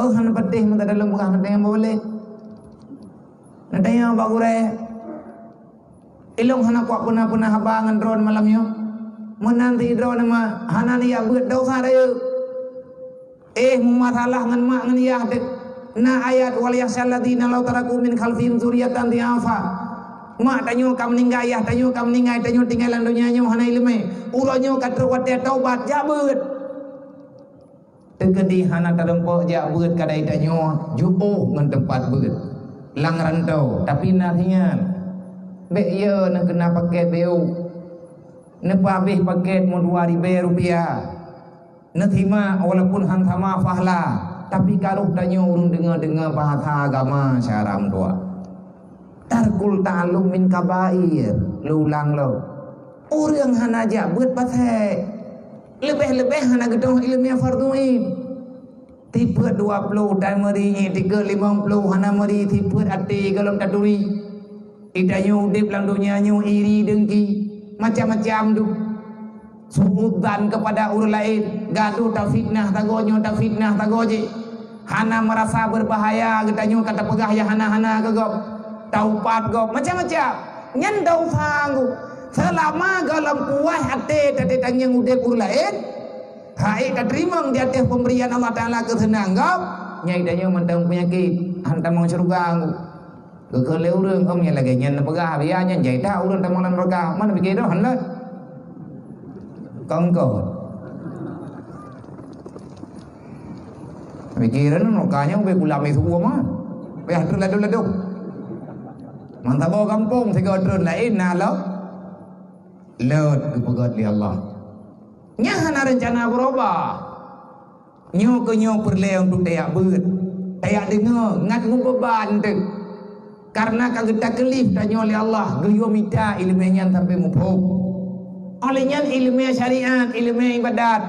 Oh, hana patéh meugadang lôn peugah, hana teunyang boleh. Hana teunyang bak gurèe. Ilôn hana kuat peuna-peuna haba ngon droeneuh malam nyoe. Meunan sidroeneuh ma hana neujak beuet desya rayeuk. Eh, meumasalah ngon mak ngon yah deuh. Na ayat, "Wal yakhsyal ladzina law taraku min khalfihim dzurriyyatan dhi'afa." Mak tanyoe ka meuninggai, yah tanyoe ka meuninggai, tanyoe tinggai lam donya nyoe hana iéleumé. Uroe nyoe ka trok watèe taubat, jak beuet. Teukeudi hana tareumpok jak beuet kadai tanyoe, jiôh ngon teumpat beuet. Lam rantau, tapi na sinyan. Bèk yo neukeuna pakèt beu. Neupeuhabéh pakèt meudua ribèe rupiah. Neusimak walaupun han sama fahla, tapi ka rôh tanyoe ureuëng deungoe-deungoe bahasa agama syara meutuah. Tarkul ta'allum min kabair, lôn ulang lom. Ureuëng hana jak beuet pasé, leubeh-leubeh hana geutueng iéleumé fardhu ain. Tipeuet dua ploh dan meuri ngieng tikeuet limong ploh hana meuri, tipeuet até gohlom taturi. Di tanyoe udeb lam donya nyoe iri deungki, macam-macam dum. Su'udzan keupada ureuëng laén, gadoh tafitnah sagoe nyoe, tafitnah sagoe jih. Hana meurasa beurbahaya geutanyoe ka tapeugah nyang hana-hana keu gob, taupat gob, macam-macam. Nyan dosa nggu. Seulama gohlom puas até taté tangieng udeb ureuëng laén, hai tateurimong di ateueh peumberian Allah Taala keuseunang gob, nyan di tanyoe mantong peunyakét, han tamong syeuruga nggu. Geukheun lé ureuëng, "Om, nyang lagée nyan neupeugah, biya nyan jai that ureuëng tamong lam neuraka." Man pike droe, hana lôn. Kongko. Pike droe neuraka nyan ubé kulam itu uwa mah. Payah treun ladom-ladom. Man saboh gampông sigoe treun laén na lom. Lôt geupeugét lé Allah. Nyan hana reuncana beurubah. Nyoe keuh nyoe peureulée untuk tajak beuet, tajak deungoe, ngat meubeban teuk. Kareuna ka geutakeulif tanyoe lé Allah, geuyue mita iéleumé nyan sampoe muphom. Óh lheueh nyan iéleumé syariat, iéleumé ibadat,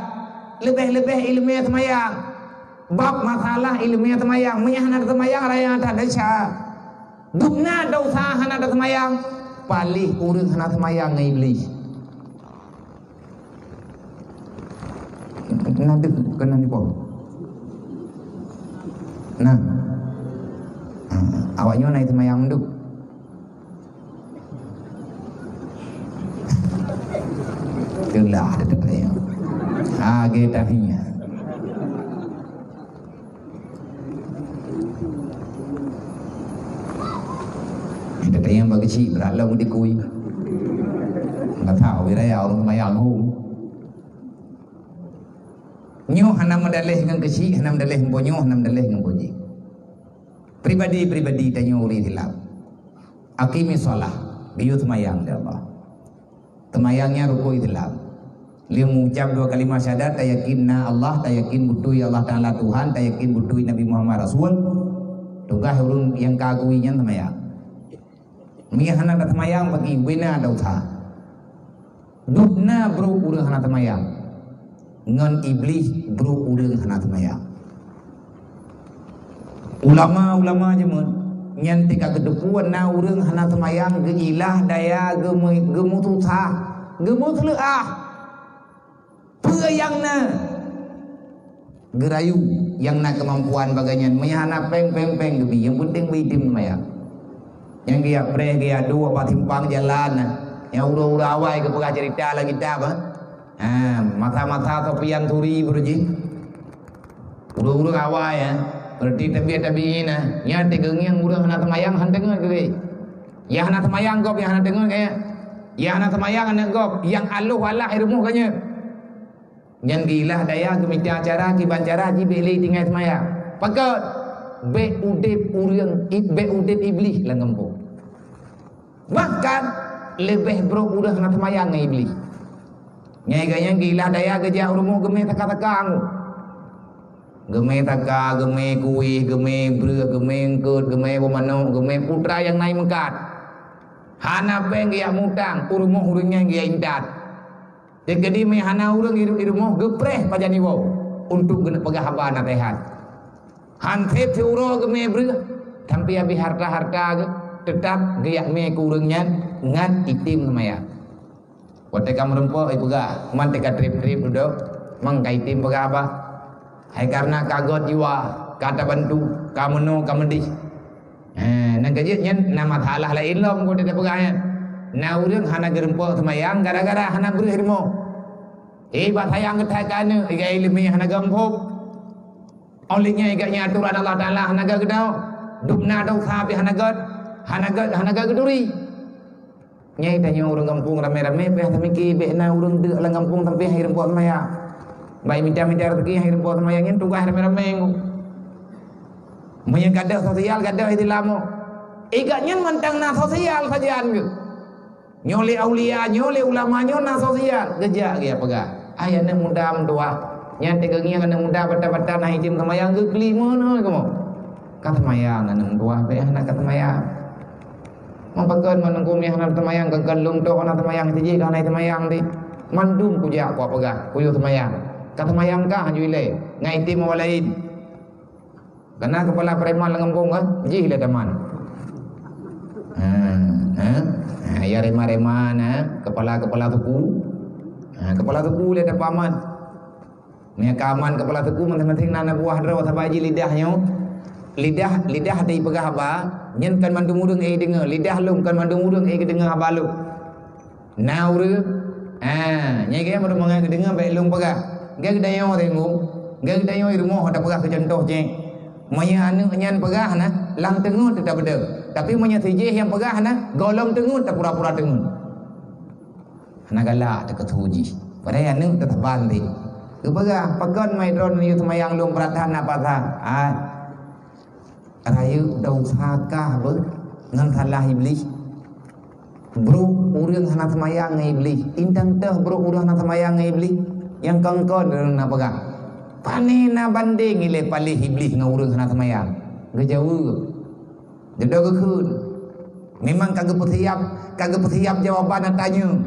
leubeh-leubeh iéleumé seumayang. Bab masalah iéleumé seumayang, meunyo hana seumayang raya that desya. Dum na dosa hana taseumayang, paléh ureuëng hana seumayang ngon Iblih. Na deuh keunan di pom. Nah. Ha, awak nyoe na seumayang mandum. Teulah ada teuka ya. Ha, ge tahnya. Kita tanya bagi cik berat lah mau dikui. Enggak tahu, kira ya orang semayang home. Nyoe hana meudaleh ngon keuchik, hana meudaleh ngon nyoe, hana meudaleh ngon jih. Pribadi-pribadi tanyoe ureuëng Islam. Aqimis shalah, geuyue seumayang lé Allah. Seumayang nyan rukun Islam. Lheueh meuucab dua kalimah syahadat, tayakin na Allah, tayakin beutôi Allah Taala Tuhan, tayakin beutôi Nabi Muhammad Rasul. Tugaih ureuëng nyang ka akui nyan seumayang. Meunyo hana taseumayang bagi, bina dosa. Dum na brok ureuëng hana seumayang. Ngon Iblih brok ureuëng hana seumayang. Ulama-ulama jameun nyan teuka geuteupeue na ureuëng hana seumayang geuilah daya geumeu-, geumeususah, geumeuseuleuah. Peue nyang na geurayu nyang na keumampuan bagai nyan, meunyo hana péng, péng, péng geubi, nyang penting beuitem seumayang. Nyang geujak preh, geujak duek bak simpang jalan, nyang uroe-uroe awai geupeugah cerita lam kitab, ha. Ha, masa-masa Sufyan Tsauri beureuji. Ureuëng-ureuëng awai, ha. Berarti tabiat tabi'in, ha. Nyan teugeungieng ureuëng hana seumayang, han teungeut keu geuh. Nyang hana seumayang gob, nyang hana teungeut keu geuh. Nyang hana seumayang aneuk gob, nyang aloh alah i rumoh geuh nyan. Nyan geuilah daya geumita cara, kiban cara jih bék lé tinggai seumayang. Pakon? Bék udeb ureuëng, i-, bék udeb Iblih lam gampông. Bahkan leubeh brok ureuëng hana seumayang ngon Iblih. Nyan geuh nyan geuilah daya geujak u rumoh geumé saka-saka anggô. Geumé saka, geumé kueh, geumé breueh, geumé eungkot, geumé boh manok, geumé putra nyang na i meukat. Hana péng geujak mutang, u rumoh ureuëng nyan geujak intat. Jadi, meunyo hana ureuëng i ru-, i rumoh geupreh pajan iwoe untuk geuneuk peugah haba naseuhat. Han sép siuroe geumé breueh, sampai habéh harta-harta geuh, teutap geujak mé keu ureuëng nyan ngat item seumayang. Watée ka meurumpok, ipeugah, man teuka treb-treb dudoe, mang ka item peugah haba. Hai kareuna ka göt jiwa, ka tabantu, ka meunoe, ka meudeh. Eh, nyang keujeuet nyan na masalah laén lom, kon teupeugah nyan. Na ureuëng hana geurumpok seumayang gara-gara hana breueh i rumoh. Eh, bak sayang geutai keu aneuëk, igai iéleumé hana geuamphop. Óh lheueh nyan igai nyan atoran Allah Taala hana geudoe. Dum na dosa pih hana gét, hana gét, hana gét geuturi. Nyan tanyoe ureuëng gampông ramé-ramé payah tamiki bék na ureuëng deuk lam gampông sampai hai rumpok seumayang. Bai mita-mita rezeki hai rumpok seumayang nyan tugaih ramé-ramé ngon. Meunyoe gadoh sosial, gadoh Islam. Igat nyan mantong na sosial sajan geuh. Nyoe lé aulia, nyoe lé ulama, nyoe na sosial. Geujak geupeugah, "Hai aneuëk muda meutuah, Nyan teukeungieng aneuk muda bata-bata na item seumayang, geuklik meunoe kamoe. Ka seumayang aneuk meutuah, bèk hana ka seumayang. Meupakon meununggu meuh hana seumayang, keukeun lôn toh hana seumayang, sijih ka hana seumayang di. Mandum kujak kupeugah, kuyue seumayang. Ka seumayang kah ju ilèe, ngon item awak laén. Kana keupala preman lam gampông kan, jih lé taman. Ha, ha. Ha, ya rema-rema na, keupala-keupala suku. Ha, keupala suku lé tapaman. Meunyo ka aman keupala suku, maséng-maséng na aneuk buah droe, sabab jih lidah nyoe. Lidah, lidah teupeugah haba, nyan kan mandum ureueng ék deungoe. Lidah lôn kan mandum ureueng ék deungoe haba lôn. Na ureueng, ha, nyan keuh meunyoe mangat geudeungoe bèk lôn peugah. Geutanyoe tengok, geutanyoe i rumoh tapeugah keu cuntoh cit. Meunyo aneuk nyan peugah na, lam teungeut teuh tabeudôh. Tapi meunyo sijih nyang peugah na, gohlom teungeut tapura-pura teungeut. Hana galak teukeusut jih. Padahai aneuk teusaban teuh. Geupeugah, "Pakon mai droeneuh yue seumayang lôn peurasaan na pasa?" Ai. Rayeuk teuusah kah beuh ngon salah Iblih. Brok ureueng hana seumayang ngon Iblih. Intan teuh brok ureueng hana seumayang ngon Iblih. Nyang kon-kon ureueng na peugah, "Pane na bandeng ilèe paléh Iblih ngon ureueng hana seumayang?" Geujaweueb. Dudoe geukheun. Memang ka geupeusiap, ka geupeusiap jawaban ata nyoe.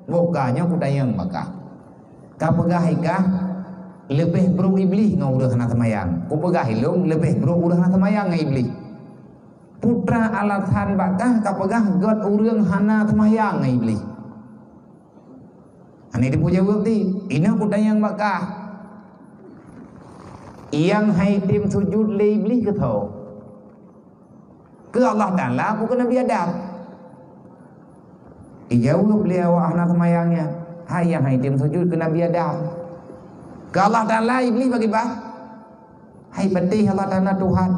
Boh ka nyoe kutanyong bak kah. Kapeugah i kah leubeh brok Iblih ngon ureueng hana seumayang. Kupeugah i lôn leubeh brok ureueng hana seumayang ngon Iblih. Peue teuma alasan bak kah kapeugah göt ureueng hana seumayang ngon Iblih? Hana jiteupeue jaweueb di. Inoe kutanyong bak kah. Nyang han item sujut lé Iblih keu soe? Keu Allah Taala peue keu Nabi Adam? Ijaweueb lé awak hana seumayang nyan, hai nyang han item sujut keu Nabi Adam. Keu Allah Taala Iblih pakriban? Hai patéh Allah Taala Tuhan.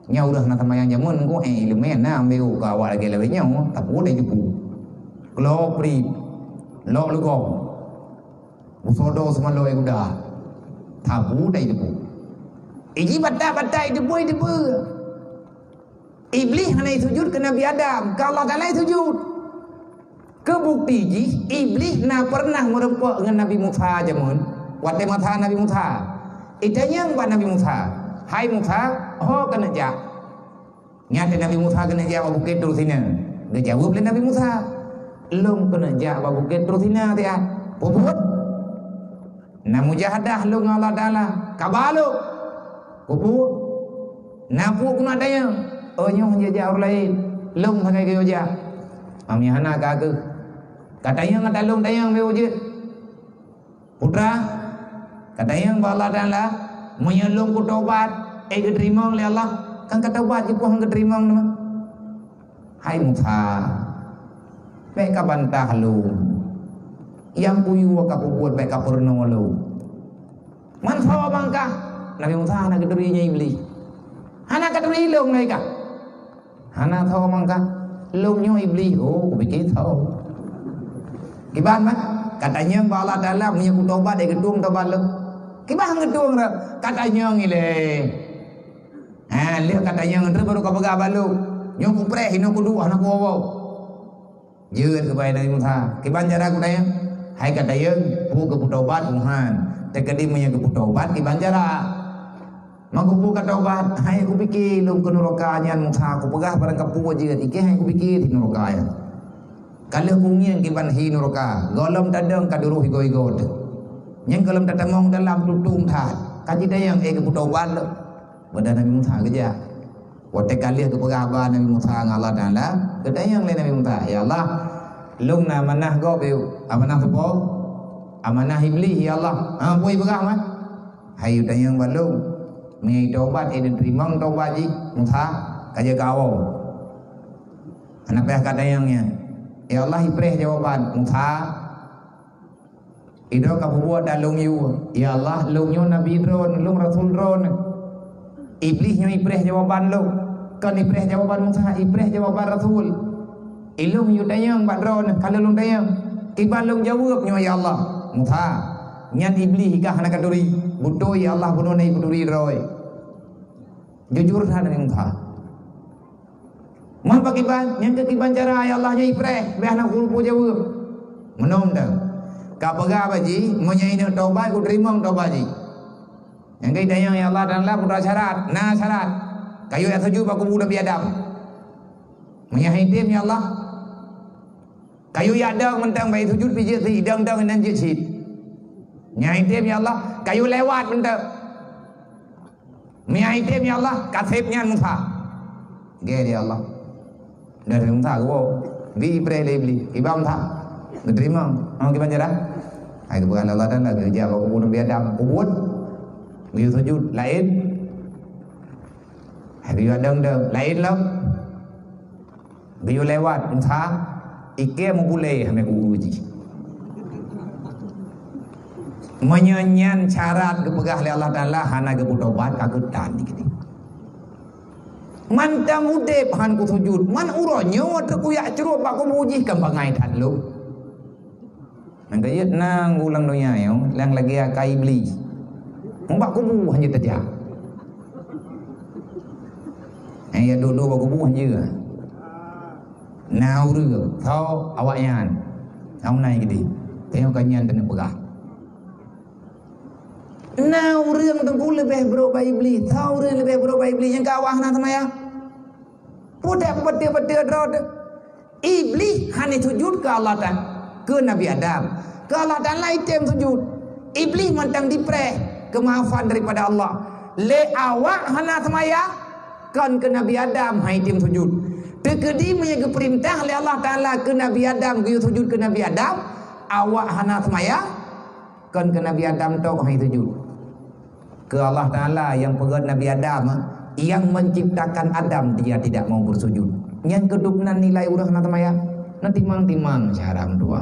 Nyan ureueng hana seumayang jameun ngon, eh, ileumèe na ambeu keu awak lagèe lawét nyoe, tapi dai jipeu. Klo pri, lok leugom. Busodo seumalo ai guda. Tabu dai debu. Iji bata-bata idebu, idebu. Iblih hana sujud keu Nabi Adam, keu Allah Taala sujud. Keu bukti jih, Iblih na pernah meurumpok ngon Nabi Musa jameun. Watèe masa Nabi Musa. Itanyong bak Nabi Musa, "Hai Musa, ho keuneuk jak?" Nyan lé Nabi Musa keuneuk jak bak bukét Tursina. Geujaweueb lé Nabi Musa, "Lôn keuneuk jak bak bukét Tursina siat." Peue buet? Na mujahadah lôn ngon Allah Taala. Kaba lôn. Peue buet? Na peue keuneuk tanyong? Oh, nyoe jak-jak ureueng laén. Lôn sagai geuyue jak. Ami hana ka keuh. Ka tanyong ata lôn tanyong beu jeuet. Putra, ka tanyong bak Allah Taala, meunyoe lôn kutobat, ék geuteurimong lé Allah, kan ka tobat jipoh ngon geuteurimong teuma. Hai Musa, bèk ka bantah lôn. Nyang kuyue ka kubuet bèk ka peurunoe lôn. Man soe bangkah? Nabi Musa hana geuturi nyan Iblih. Hana ka turi lôn lé kah? Hana tho mangka. Lôn nyoe Iblih, oh, kupike tho. Kiban mah, ka tanyong bak Allah Taala, meunyoe kutobat, eh, geutueng tobat lôn. Kiban geutueng dah, ka tanyong ilèe. Ha, lheueh ka tanyong, terus baru ka peugah bak lôn. Nyoe kupreh, inoe kuduek, hana kuwoe-woe. Jeuet keubai Nabi Musa. Kiban cara kutanyong? Hai ka tanyong, peue geupeutobat, Tuhan. Teukeudi meunyoe geupeutobat, kiban cara? Maka peue ka tobat, hai kupike lôn keu nuraka nyan Musa, kupeugah barang kapeue jeuet, ikeu hai kupike di nuraka nyan. Ka lheueh kungieng kiban hi nuraka, gohlom tadong ka duroh igoe-igoe teuh. Nyan gohlom tatamong dalam tutong that, ka jitanyong, eh, geupeutobat lôn. Beda Nabi Musa geujak. Watèe ka lheueh geupeugah haba Nabi Musa ngon Allah Taala, geutanyong lé Nabi Musa, "Ya Allah, lôn na amanah gob, amanah soe? Amanah Iblih, ya Allah." Ha, peue ipeugah mah? Hai tanyong bak lôn, meunyoe tobat, eh, teurimong tobat jih, Musa, ka jeuet keu awoe. Hana payah ka tanyong nyan. Ya Allah, ipreh jawaban, Musa. Idroe ka peubuet dan lôn yue. Ya Allah, lôn nyoe nabi droeneuh, lôn rasul droeneuh. Iblih nyoe ipreh jawaban lôn. Kon ipreh jawaban Musa, ipreh jawaban rasul. Ilôn yue tanyong bak droeneuh, ka lheueh lôn tanyong. Kiban lôn jaweueb nyoe, ya Allah. Musa, nyan Iblih kah hana ka turi. Beutôi, ya Allah, bunoe na ipeuturi droe. Jujur that Nabi Musa. Man pakiban, nyan keuh kiban cara, ya Allah, nyoe ipreh, bèk hana kupeujaweueb. Meunan dah. Ka peugah bak jih, meunyoe inong tobat, kuteurimong tobat jih. Nyang ka itanyong, "Ya Allah Taala, peue syarat?" "Na syarat. Kayue jak sujut bak kubu Nabi Adam." "Meunyoe han item, ya Allah, kayue jak dong mantong bak sujut pih jeuet cit, dong-dong inan jeuet cit." "Meunyoe han item, ya Allah, kayue lewat mantong." "Meunyoe han item, ya Allah, kaseb nyan Musa." Gét, ya Allah. Dah dari Musa, geuwoe. Bi ipreh lé Iblih. Iba Musa. Geuteurimong. Ngon kiban cara? Hai, geupeugah lé Allah Taala, geujak bak kubu Nabi Adam. Kubu. Geuyue sujut. Laén. Hai, geuyue dong-dong. Laén lom. Geuyue lewat, entah, iké meubuléh hana geu jih. Meunyoe nyan syarat geupeugah lé Allah Taala hana geupeutobat, ka geutan dikeue. Mantong udeb han kusujut, man uroe nyoe teukuyak crok bak kubu jih kan bangai that lom. Nyang keujeut na ulang donya nyoe, nyang lagée akai Iblih. Ubak kubu hana tajak. Eh, ya dulu bak kubu hana. Na ureuëng tho awaknyan. Kamu naik gede. Tengok kan nyan kena peugah. Na ureuëng teungku leubeh brok bak Iblih. Tho ureuëng leubeh brok bak Iblih nyang ka awak hana seumaya. Pudak beuteu-beuteu droe teuh. Iblih hana sujud keu Allah Taala, keu Nabi Adam. Keu Allah Taala item sujud. Iblih mantong dipreh keumaafan daripada Allah. Lé awak hana seumaya, kon keu Nabi Adam han item sujud. Teukeudi meunyoe geupeurintah lé Allah Taala keu Nabi Adam geuyue sujud keu Nabi Adam, awak hana seumaya, kon keu Nabi Adam tok han sujud. Keu Allah Taala nyang peugét Nabi Adam, nyang menciptakan Adam, dia tidak mau bersujud. Nyang keudub nan nilai ureuëng na teumaya, na timang-timang cara meudoa.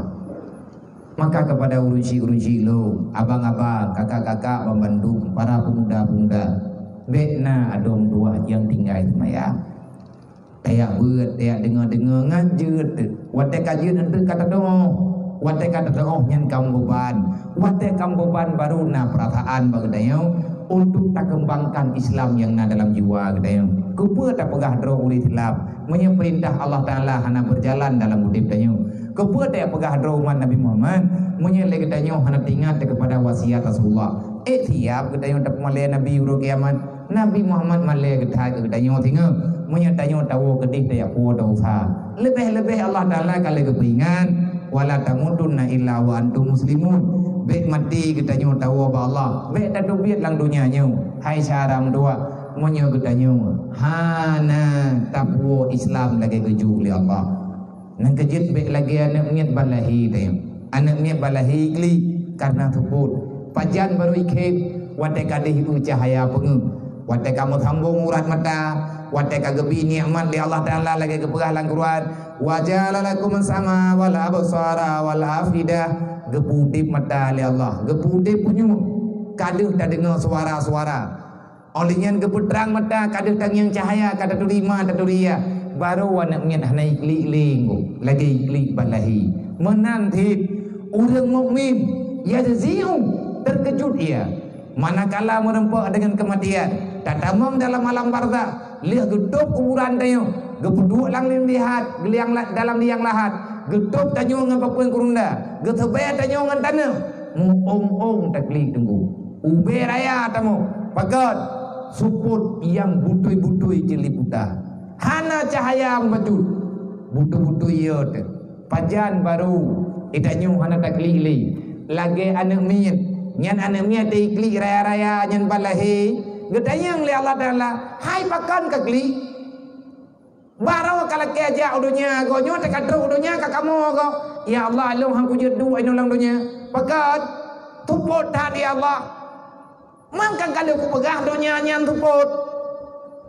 Maka kepada ureuëng syik-ureuëng syik lôn, abang-abang, kakak-kakak, banmandum, para pemuda-pemuda, bék na adoe meudoa nyang tinggai teumaya. Tajak beuet, tajak deungoe-deungoe ngon jeuet. Watée ka jeuet eunteuk ka teudoh. Watée ka teudoh nyan ka meubeban. Watée ka meubeban baru na peurasaan bak geutanyoe untuk takeumbangkan Islam nyang na dalam jiwa geutanyoe. Keupeue tapeugah droe ureuëng Islam meunyoe peurintah Allah Taala hana beujalan dalam udeb tanyoe? Keupeue tapeugah droe umat Nabi Muhammad meunyoe lé geutanyoe hana teuingat keupada wasiat Rasulullah? Ék siab geutanyoe tapeumalée Nabi uroe kiamat. Nabi Muhammad malée geutanyoe singoh, meunyoe tanyoe tawoe keudeh tajak puwoe desya. Leubeh-leubeh Allah Taala ka lheueh geupeuingat, "Wala tamutunna illa wa antum muslimun." Bék maté geutanyoe tawoe bak Allah. Bék tateubiet lam donya nyoe. Hai syedara meutuah, meunyoe geutanyoe hana tapuwoe Islam lagée geujok lé Allah. Nyang keujeuet bék lagée aneuëk miet ban lahé teuh. Aneuëk miet ban lahé klik karena seupôt. Pajan barô ikhém watée ka deuh ibu cahya peungeuh. Watée ka meusambong urat mata, watée ka geubi nikmat lé Allah Taala lagée geupeugah lam Quran, "Wa ja'ala lakum sama wal absara wal afidah." Geupeu udeb mata lé Allah, geupeu udeb punyueng. Ka deuh tadeungoe suara-suara. Óh lheueh nyan geupeutrang mata, ka deuh tangieng cahya, ka taturi ma, taturi ya. Barô aneuëk miet hana iklik lé, lagée iklik ban lahé. Meunan cit, ureuëng mukmin, yajzi'u, terkejut ia. Manakala meureumpok deungon keumatian, tatamong dalam alam barzakh, lheueh geutôb kuburan tanyoe, geupeuduek lam liang lahat, geuliang la-, dalam liang lahat, geutôb tanyoe ngon papeuen kurunda, geuseubée tanyoe ngon tanoh, meu-ong-ong taklik teungku. Ubé raya tamoe, pakat seupôt nyang butôi-butôi ceuliputa. Hana cahya meubacut. Butôi-butôi ié teuh. Pajan barô, geutanyoe hana taklik lé. Lagée aneuëk miet. Nyan aneuëk miet teuh iklik raya-raya nyan ban lahé. Geutanyong lé Allah Taala, "Hai pakon ka klik?" Barô ka lakée jak u donya, goe nyoe teuka trok u donya ka kamoe goe. Ya Allah, lôn han kujeuet duek inoe lam donya. Pakat, tupot that ya Allah. Man kan ka lheueh kupeugah donya nyan tupot.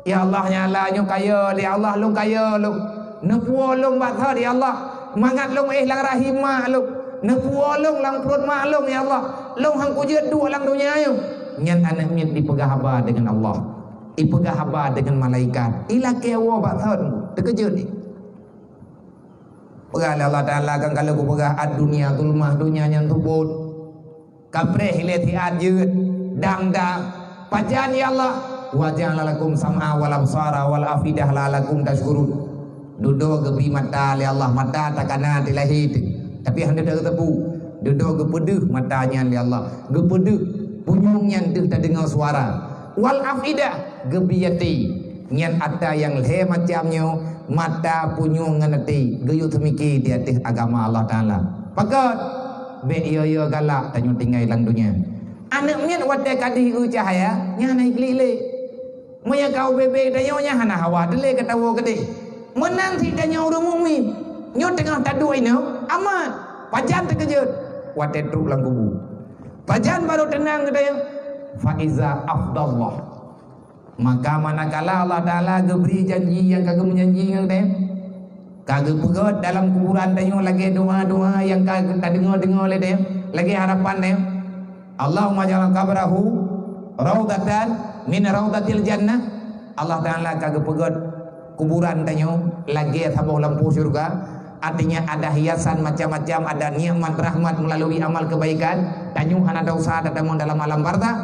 Ya Allah, nyala nyoe kaya, ya Allah, lôn kaya lôn. Neupuwoe lôn bak that ya Allah. Mangat lôn éh lam rahim mak lôn. Neupuwoe lôn lam pruet mak lôn ya Allah. Lôn han kujeuet duek lam donya nyoe. Nyan aneuëk miet dipeugah haba deungon Allah. Ipeugah haba deungon malaikat, ilakée woe bak thon, teukeujot jih. Peugah lé Allah Taala, kan ka lheueh kupeugah, "Ad-dunya zulmah," donya nyan tupot. Kapreh ilée siat jeuet, dang-dang. Pajan ya Allah, "Wa ja'ala lakum sam'a wal absara wal afidah la'allakum tasykurun." Dudoe geubri mata lé Allah, mata takana di lahé teuh, tapi hana teuteupeu. Dudoe geupeudeuh mata nyan lé Allah, geupeudeuh punyueng nyan deuh tadeungoe suara. Wal afidah, geubri até. Nyan atra nyang lhée macam nyoe, mata, punyueng ngon até, geuyue teumike di ateueh agama Allah Taala. Pakon? Bék yo-yo galak tanyoe tinggai lam donya. Aneuk miet watée ka deuh eu cahya, nyan hana iklik lé. Meunyoe ka ubé-bé tanyoe nyan hana hawa teulé ka tawoe keudeh. Meunan cit tanyoe ureuëng mukmin. Nyoe teungoh taduek inoe, aman. Pajan teukeujot watée trok lam kubu. Pajan barô teunang geutanyoe? Fa iza afdallah. Maka manakala Allah Taala geubri janji nyang ka geumeujanji ngon geutanyoe, ka geupeugét dalam kuburan tanyoe lagée doa-doa nyang ka tadeungoe-deungoe lé tanyoe, lagée harapan tanyoe. Allahumma ja'al qabrahu raudatan min raudatil jannah. Allah Taala ka geupeugét kuburan tanyoe lagée saboh lampôh syeuruga. Artinya ada hiasan macam-macam, ada nikmat rahmat melalui amal kebaikan. Tanyoe hana dosa tatamong dalam alam barzakh.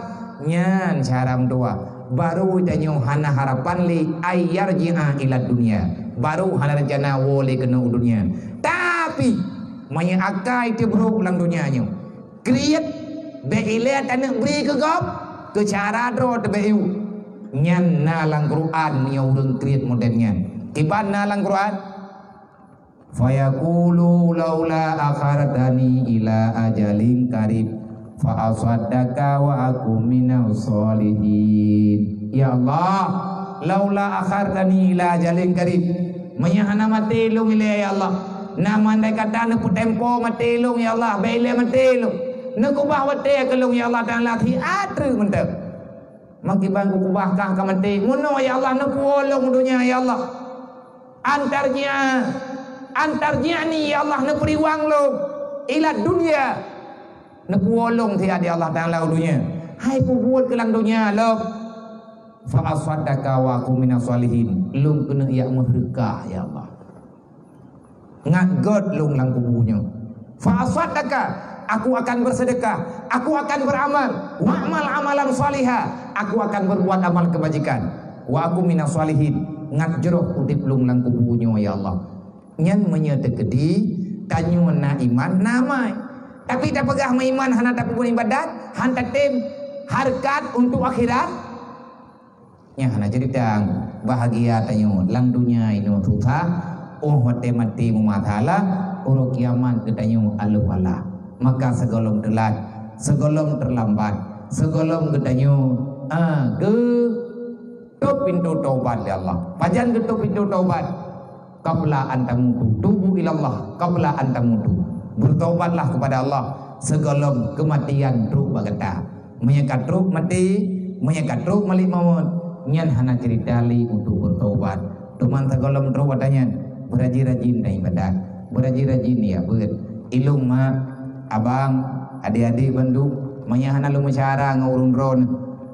Nyan cara meudoa. Barô tanyoe hana harapan lé ay yarji'a ila dunya. Barô hana rencana woe lé keunoe u dunya. Tapi meunyoe akai teubrok lam donya nyoe, kriet, bék ilée taneuk bri keu gob, keu cara droe teubeu. Nyan na lam Quran meunyoe ureuëng kriet model nyan. Kiban na lam Quran? Fayaqulu laula akhartani ila ajalin qarib fa asaddaqa wa akum minas shalihin. Ya Allah, laula akhartani ila ajalin qarib. Meunyoe hana maté lôn ilée ya Allah, na mandai kata neupeutempo maté lôn ya Allah, bék ilée maté lôn. Neukeubah watée keu lôn ya Allah Taala siat treuk mantong. Meukiban kukeubah kah ka maté. Meunoe ya Allah neupuwoe lôn donya ya Allah. Antarji'a, antarji'ni ya Allah neupeuriwang lôn ila dunya. Neupuwoe lôn siat ya Allah Taala u donya. Hai peubuet keu lam donya lom. Fa asaddaqa wa akum minas shalihin. Lôn keuneuk yak meuseudekah ya Allah. Ngat gét lôn lam kubu nyoe. Fa asaddaqa, aku akan bersedekah, aku akan beramal, wa'mal amalan shaliha, aku akan berbuat amal kebajikan. Wa akum minas shalihin, ngat jroh udeb lôn lam kubu nyoe ya Allah. Nyan meunyoe teukeudi tanyoe na iman na amai. Tapi tapeugah meuiman hana tapeubuet ibadat, hana tatem hareukat untuk akhirat. Nyan hana ceurita, bahagia tanyoe lam donya inoe susah, óh watée maté meumasalah, uroe kiamat geutanyoe alôh-alah. Maka sigohlom teulat, sigohlom teulambat, sigohlom geutanyoe, ah, geutôb pintoe tobat lé Allah. Pajan geutôb pintoe tobat? Qabla an tamutu, tubu ilallah qabla an tamutu. Bertobatlah kepada Allah sigohlom keumatian trok bak gata. Meunyoe ka trok maté, meunyoe ka trok malék mawöt, nyan hana ceurita lé untuk bertobat. Teuma sigohlom trok watée nyan, beurajin-rajin tan ibadat, beurajin-rajin ya beuet. Ilôn mak, abang, adék-adék bandum, meunyoe hana lôn meusyara ngon ureuëng droe,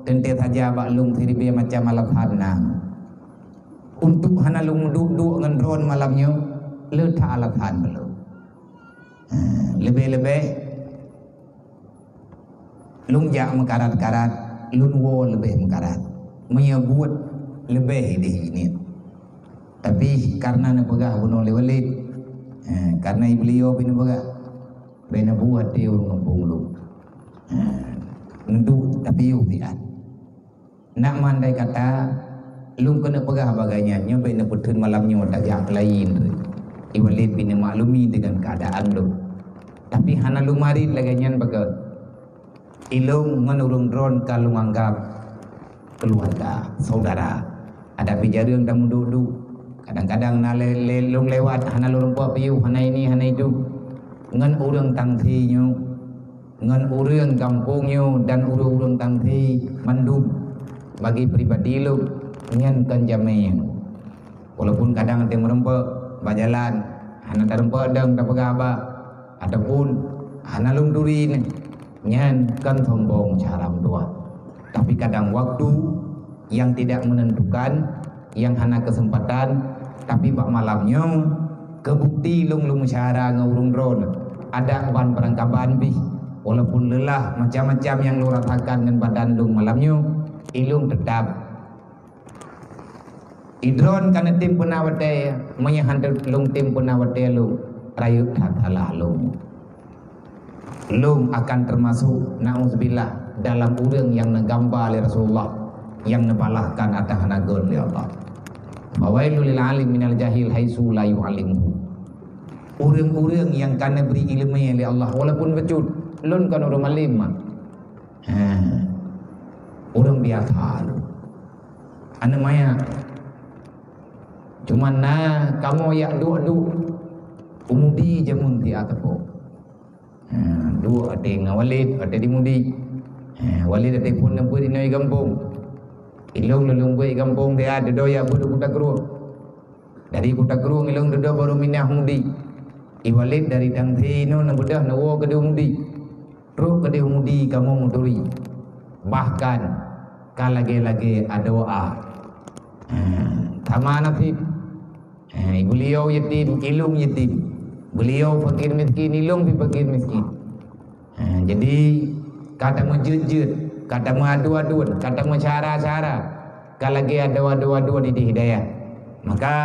teuntée saja bak lôn siribée macam alasan na. Untuk hana lôn duek-duek ngon droe malam nyoe, le that alasan bak lôn. Ha, leubeh-leubeh lôn jak meukarat-karat, lôn woe leubeh meukarat. Meunyoe buet leubeh ideh jiniet. Tapi kareuna neupeugah bunoe lé Walid, ha, kareuna beuliau pih neupeugah, bék neubuet di ureuëng gampông lôn. Ha, neuduek tapi yôh siat. Nak mandai kata, lôn keuneuk peugah bagai nyan, nyoe bék neupeutheun malam nyoe tajak keu laén. I Walid bin meumaklumi deungon keuadaan lôn. Tapi hana lôn marit lagée nyan beugét. Ilôn ngon ureuëng droen ka lôn anggab keuluwarga, saudara. Adak pih jareueng tameuduek-duek. Kadang-kadang na lé, lé lôn lewat, hana lôn rumpok piôh, hana ini, hana itu. Ngon ureuëng tangsi nyoe, ngon ureuëng gampông nyoe dan ureuëng-ureuëng tangsi mandum bagi pribadi lôn nyan kon jamé. Walaupun kadang teumeureumpok bak jalan, hana tarumpok dong tapeugah haba, ataupun hana lôn turi nyan, nyan kon sombong cara meutuah. Tapi kadang waktu yang tidak menentukan, yang hana kesempatan, tapi bak malam nyoe, keubukti lôn lôn meusyara ngon ureuëng droen, adak ban beurangkaban bih, walaupun leulah macam-macam nyang lôn rasakan ngon badan lôn malam nyoe, ilôn teutab. Idroen ka neutem peuna watée, meunyoe hana lôn tem peuna watée lôn, rayeuk that salah lôn. Lôn akan teumasok, na'udzubillah, dalam ureuëng nyang neugamba lé Rasulullah, nyang neubalahkan atas hana göt lé Allah. Fawailul lil alim minal jahil haitsu la yu'allimuhu. Ureuëng-ureuëng nyang ka neubri iéleumé lé Allah, walaupun bacut, lôn kon ureuëng alim mah. Ha. Ureuëng biasa lôn. Aneuk maya. Cuma na kamoe yak duek-duek. Umudi jameun di ateueh po. Ha, duek até ngon Walid, até di Mudi. Ha, Walid até phon neubeuet inoe gampông. Ilong lôn beuet gampông dia, dudoe yak beuet u Kuta Krueng. Dari Kuta Krueng ilong dudoe baru minah Mudi. I Walid dari Tangsi inoe neubeudoh neuwoe keudeh Mudi. Trok keudeh Mudi kamoe meuturi. Bahkan ka lagée-lagée adoa. Ha, sama nasib. Ha, beliau yatim, ilong yatim. Beliau fakir miskin, ilong pi fakir miskin. Ha, jadi ka tameujeuet-jeuet, ka tameuadu-aduan, ka tameucara-cara, ka lagée adoe-adoe di hidayah. Maka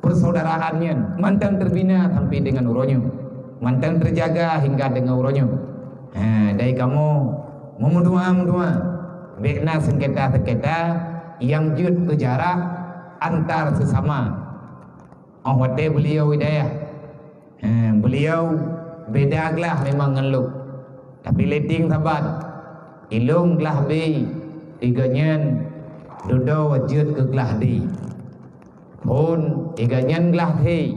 persaudaraan nyan mantong teubina sampai deungon uroe nyoe, mantong teujaga hingga deungon uroe nyoe. Ha, dari kamoe meumeudoa-meudoa, bék na seungketa-seungketa nyang jeuet keu jarak antar seusama. Óh watée beliau hidayah, ha, beliau beda glah memang ngon lôn, tapi leting saban. Ilong glah B, iga nyan dudoe jeuet keu glah D. Phon iga nyan glah C.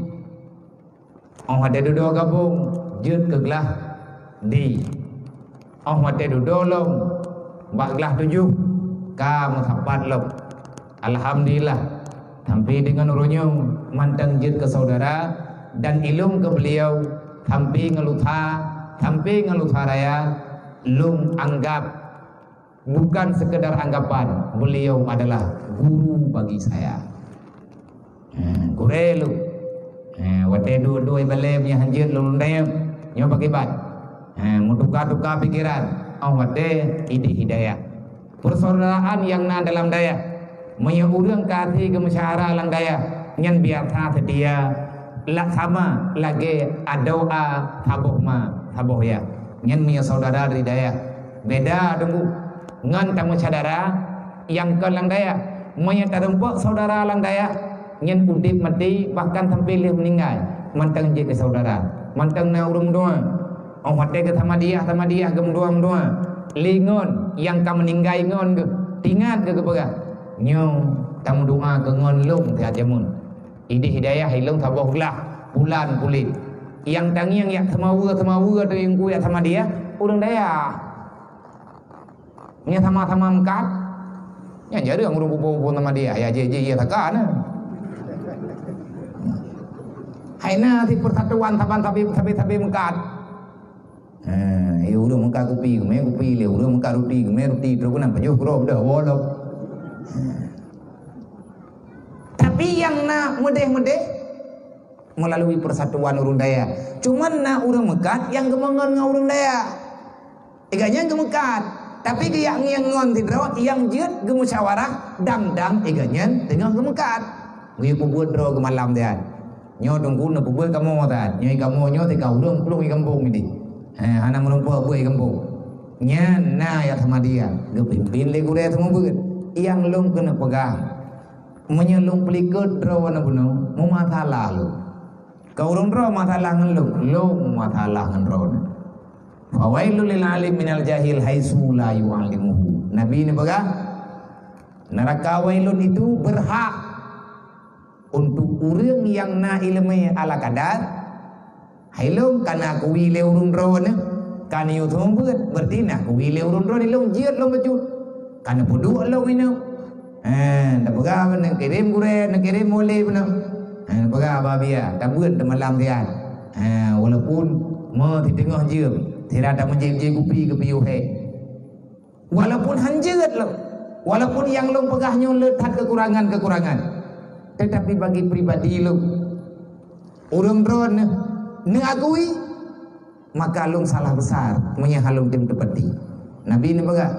Óh watée dudoe gabong jeuet keu glah D. Óh watée dudoe lom bak glah tujoh ka meusapat lom. Alhamdulillah, sampai deungon uroe nyoe mantong jeuet keu saudara dan ilong keu beliau sampai ngon lusa, sampai ngon lusa raya lôn anggap bukan sekedar anggapan, beliau adalah guru bagi saya. Ha, gurée lôn. Ha, watée duek-duek ibalée meunyoe hanjeuet lôn dayeueng, nyoe pakiban. Ha, meutuka-tuka pikeran, óh watée idéh hidayah. Persaudaraan nyang na dalam dayah. Meunyoe ureuëng ka até geumeusyahara lam dayah, nyan biasa seutia, lak sama lagée adoa saboh ma, saboh ya. Nyan meunyoe saudara dari dayah. Beda teungku ngon tameusyedara nyang kon lam dayah. Meunyoe tarumpok saudara lam dayah, nyan udeb maté bahkan sampai lheueh meuninggai, mantong jeuet keu saudara, mantong na ureuëng meudoa. Óh watée geuh Samadiyah, Samadiyah geumeudoa-meudoa. Lé ngon nyang ka meuninggai ngon geuh, tingat geuh geupeugah, "Nyoe tameudoa keu ngon lôn siat jameun. Idéh hidayah ilong saboh glah, pulan kulét. Nyang tangieng yak seumawe-seumawe atau nyang ku yak Samadiyah, ureuëng dayah." Nyan sama-sama meukat. Nyan jareueng ureuëng pupo-pupo Samadiyah, ya jih-jih ya saka na. Hai na si persatuan saban sabe-sabe meukat. Ha, eh, ureuëng meukat kupi, geumé kupi lé, ureuëng meukat ruti, geumé ruti, trok keunan pajoh keudroe beudoh, woe lom. Tapi nyang na meudeh-meudeh melalui persatuan ureuëng dayah. Cuman na ureuëng meukat nyang geumeungon ngon ureuëng dayah. Iga nyan geumeukat, tapi geujak ngieng ngon sidroe nyang jeuet geumusyawarah dang-dang iga nyan teungoh geumeukat. Geuyue peubuet droe geumalam siat. Nyoe teungku neupeubuet kamoe siat. Nyoe kamoe nyoe tika ureuëng plueng i gampông nyoe. He, hana meurumpok buet i gampông. Nyan na nyang Samadiyah, geupimpin lé gurée seumeubeuet. Nyang lôn keuneuk peugah, meunyoe lôn peulikot droe na bunoe, meumasalah lôn. Ka ureuëng droe masalah ngon lôn, lôn masalah ngon droeneuh. Fawailul lil alim minal jahil haitsu la yu'allimuhu. Nabi neupeugah, "Neraka wailun itu berhak untuk ureuëng nyang na iéleumé ala kadar." Hai lôn ka neukui lé ureuëng droeneuh, ka neuyue seumeubeuet, berarti neukui lé ureuëng droeneuh lôn jeuet lôn bacut. Ka neupeuduek lôn inoe. Ha, tapeugah neukirém gurée, neukirém moleh bunoe. Ha, peugah babia, tabeuet teumalam siat. Ha, walaupun mo siteungoh jeuem, sira tameujép-jép kupi keupiôh hék. Walaupun hanjeuet lom, walaupun nyang lôn peugah nyoe le that keukurangan-keukurangan, tetapi bagi pribadi lôn, ureuëng droeneuh neuakui, maka lôn salah besar meunyoe hana lôn tem teupati. Nabi neupeugah,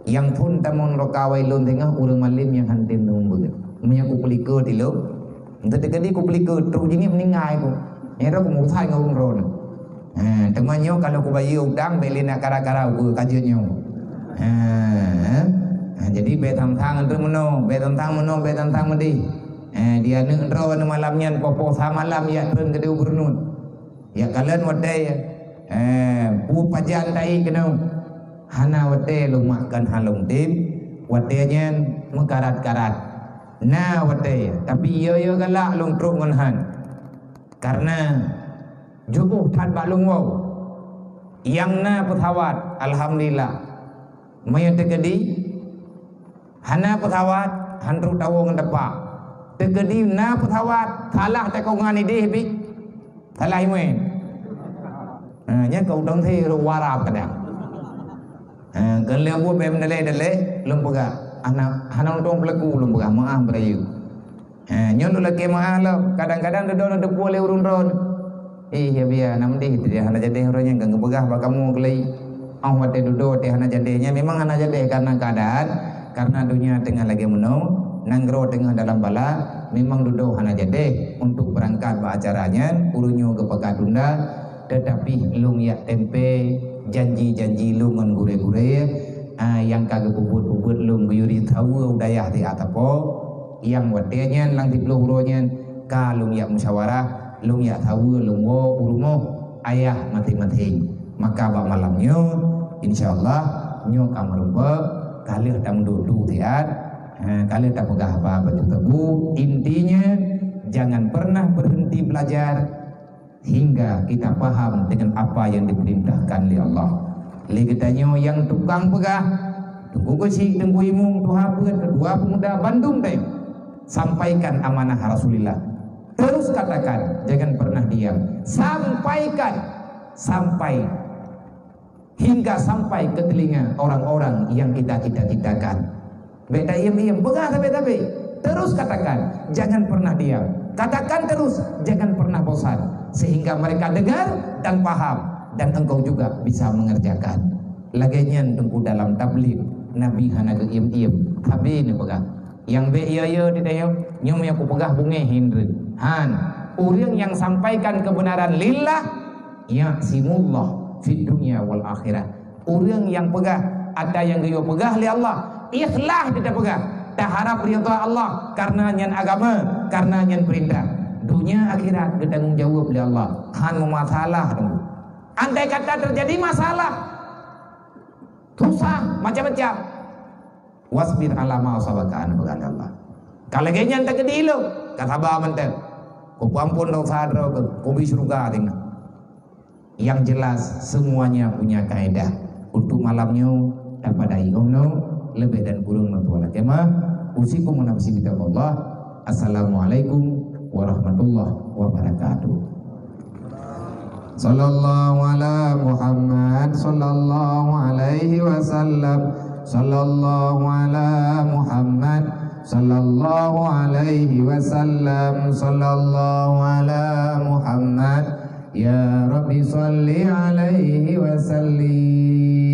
"Nyang phon tamong neraka wailun teungoh ureuëng malém nyang hana tem teumeubuet." Meunyoe kupeulikot ilôn, enteuk teukeudi kupeulikot, trok jih ngieng meuninggai ku. Nyan droe kumeurusan ngon ureuëng droeneuh. Ha, teuma nyoe kalau kubayeue utang, bèk lé na kara-kara ukeue ka jeuet nyoe. Ha, ha, jadi bèk sang-sang treun meunoe, bèk sang-sang meunoe, bèk sang-sang meudéh. Ha, di aneuk droeneuh malam nyan poh-poh sa malam jak treun keudéh u Beureuneuen. Jak kalon watèe, eh, peue pajan tahi keunoe. Hana watèe lôn mak kon han lôn tem, watèe nyan meukarat-karat. Na watèe, tapi yo-yo galak lôn trok ngon han. Kareuna jiôh that bak lôn woe. Nyang na peusawat, alhamdulillah. Meunyoe teukeudi hana peusawat, han trok tawoe ngon tapak. Teukeudi na peusawat, salah tikongan idéh bit, salah imuen. Ha, nyan keu udang thé rot warab kadang. Ha, keu lheueh buet bèk meudalèh-dalèh, lôn peugah. Hana, hana untông peulaku lôn peugah, meu'ah beurayeuk. Ha, nyoe lôn lakèe meu'ah lom. Kadang-kadang dudoe neuteupeue lé ureueng droeneuh. Eh, ya biya, na meudéh teuh hana jadéh uroe nyan, ka geupeugah bak kamoe keulai. Óh watèe dudoe teuh hana jadéh nyan, memang hana jadéh kareuna keuadaan, kareuna donya teungoh lagèe meunoe, nanggroe teungoh dalam bala, memang dudoe hana jadéh untuk beurangkat bak acara nyan, ureueng nyoe geupeugah tunda, teutapi lôn jak tempe janji-janji lôn ngon gurèe-gurèe, ah, nyang ka geupeubuet-peubuet lôn geuyue saweue u dayah di Atapo. Nyang watèe nyan lam siplôh uroe nyan ka lôn jak musyawarah, lôn jak saweue lôn woe u rumoh ayah maséng-maséng. Maka bak malam nyoe, insya Allah, nyoe ka meurumpok, ka lheueh tameuduek-duek siat, ha, ka lheueh tapeugah haba bacut sabu. Intinya, jangan pernah berhenti belajar, hingga kita paham dengan apa yang diperintahkan oleh Allah. Lé geutanyoe nyang tukang peugah, Teungku Keuchik, Teungku Imum, Tuha Peuet, Ketua Pemuda, bandum tanyoe, sampaikan amanah Rasulullah. Terus katakan, jangan pernah diam. Sampaikan, sampai hingga sampai ke telinga orang-orang yang kita cita-citakan. Bèk taiem-iem, peugah sabé-sabé. Terus katakan, jangan pernah diam. Katakan terus, jangan pernah bosan, sehingga mereka dengar dan paham, dan engkau juga bisa mengerjakan. Lagèe nyan Teungku dalam tablig, Nabi hana geuiem-iem, sabé neupeugah. Nyang bèk yo-yo di tanyoe, nyoe meunyoe kupeugah beungèh hindreuen. Han, ureueng nyang sampaikan kebenaran lillah, ya'simullah fid dunya wal akhirah. Ureueng nyang peugah ata nyang geuyue peugah lé Allah, ikhlas di tapeugah, taharab ridha Allah, kareuna nyan agama, kareuna nyan peurintah. Donya akhirat geutanggong jaweueb lé Allah, han meumasalah teungku. Andai kata terjadi masalah, susah, macam-macam, wasbir ala ma asabaka, neupeugah lé Allah. Ka lagèe nyan takeudi lôn, ka saba mantong. Kupeuamphon desya droe keuh, kubri syeuruga tinggai. Yang jelas, semuanya punya kaedah. Untuk malam nyoe, tapadai 'oh noe, leubeh dan kureueng neutuan lakèe meu'ah. Usikum wa nafsi bitaqwallah. Assalamualaikum warahmatullahi wabarakatuh. Sallallahu ala Muhammad, sallallahu alaihi wasallam. Sallallahu ala Muhammad, sallallahu alaihi wasallam. Sallallahu ala Muhammad. Ya Rabbi, salli alaihi wasallim.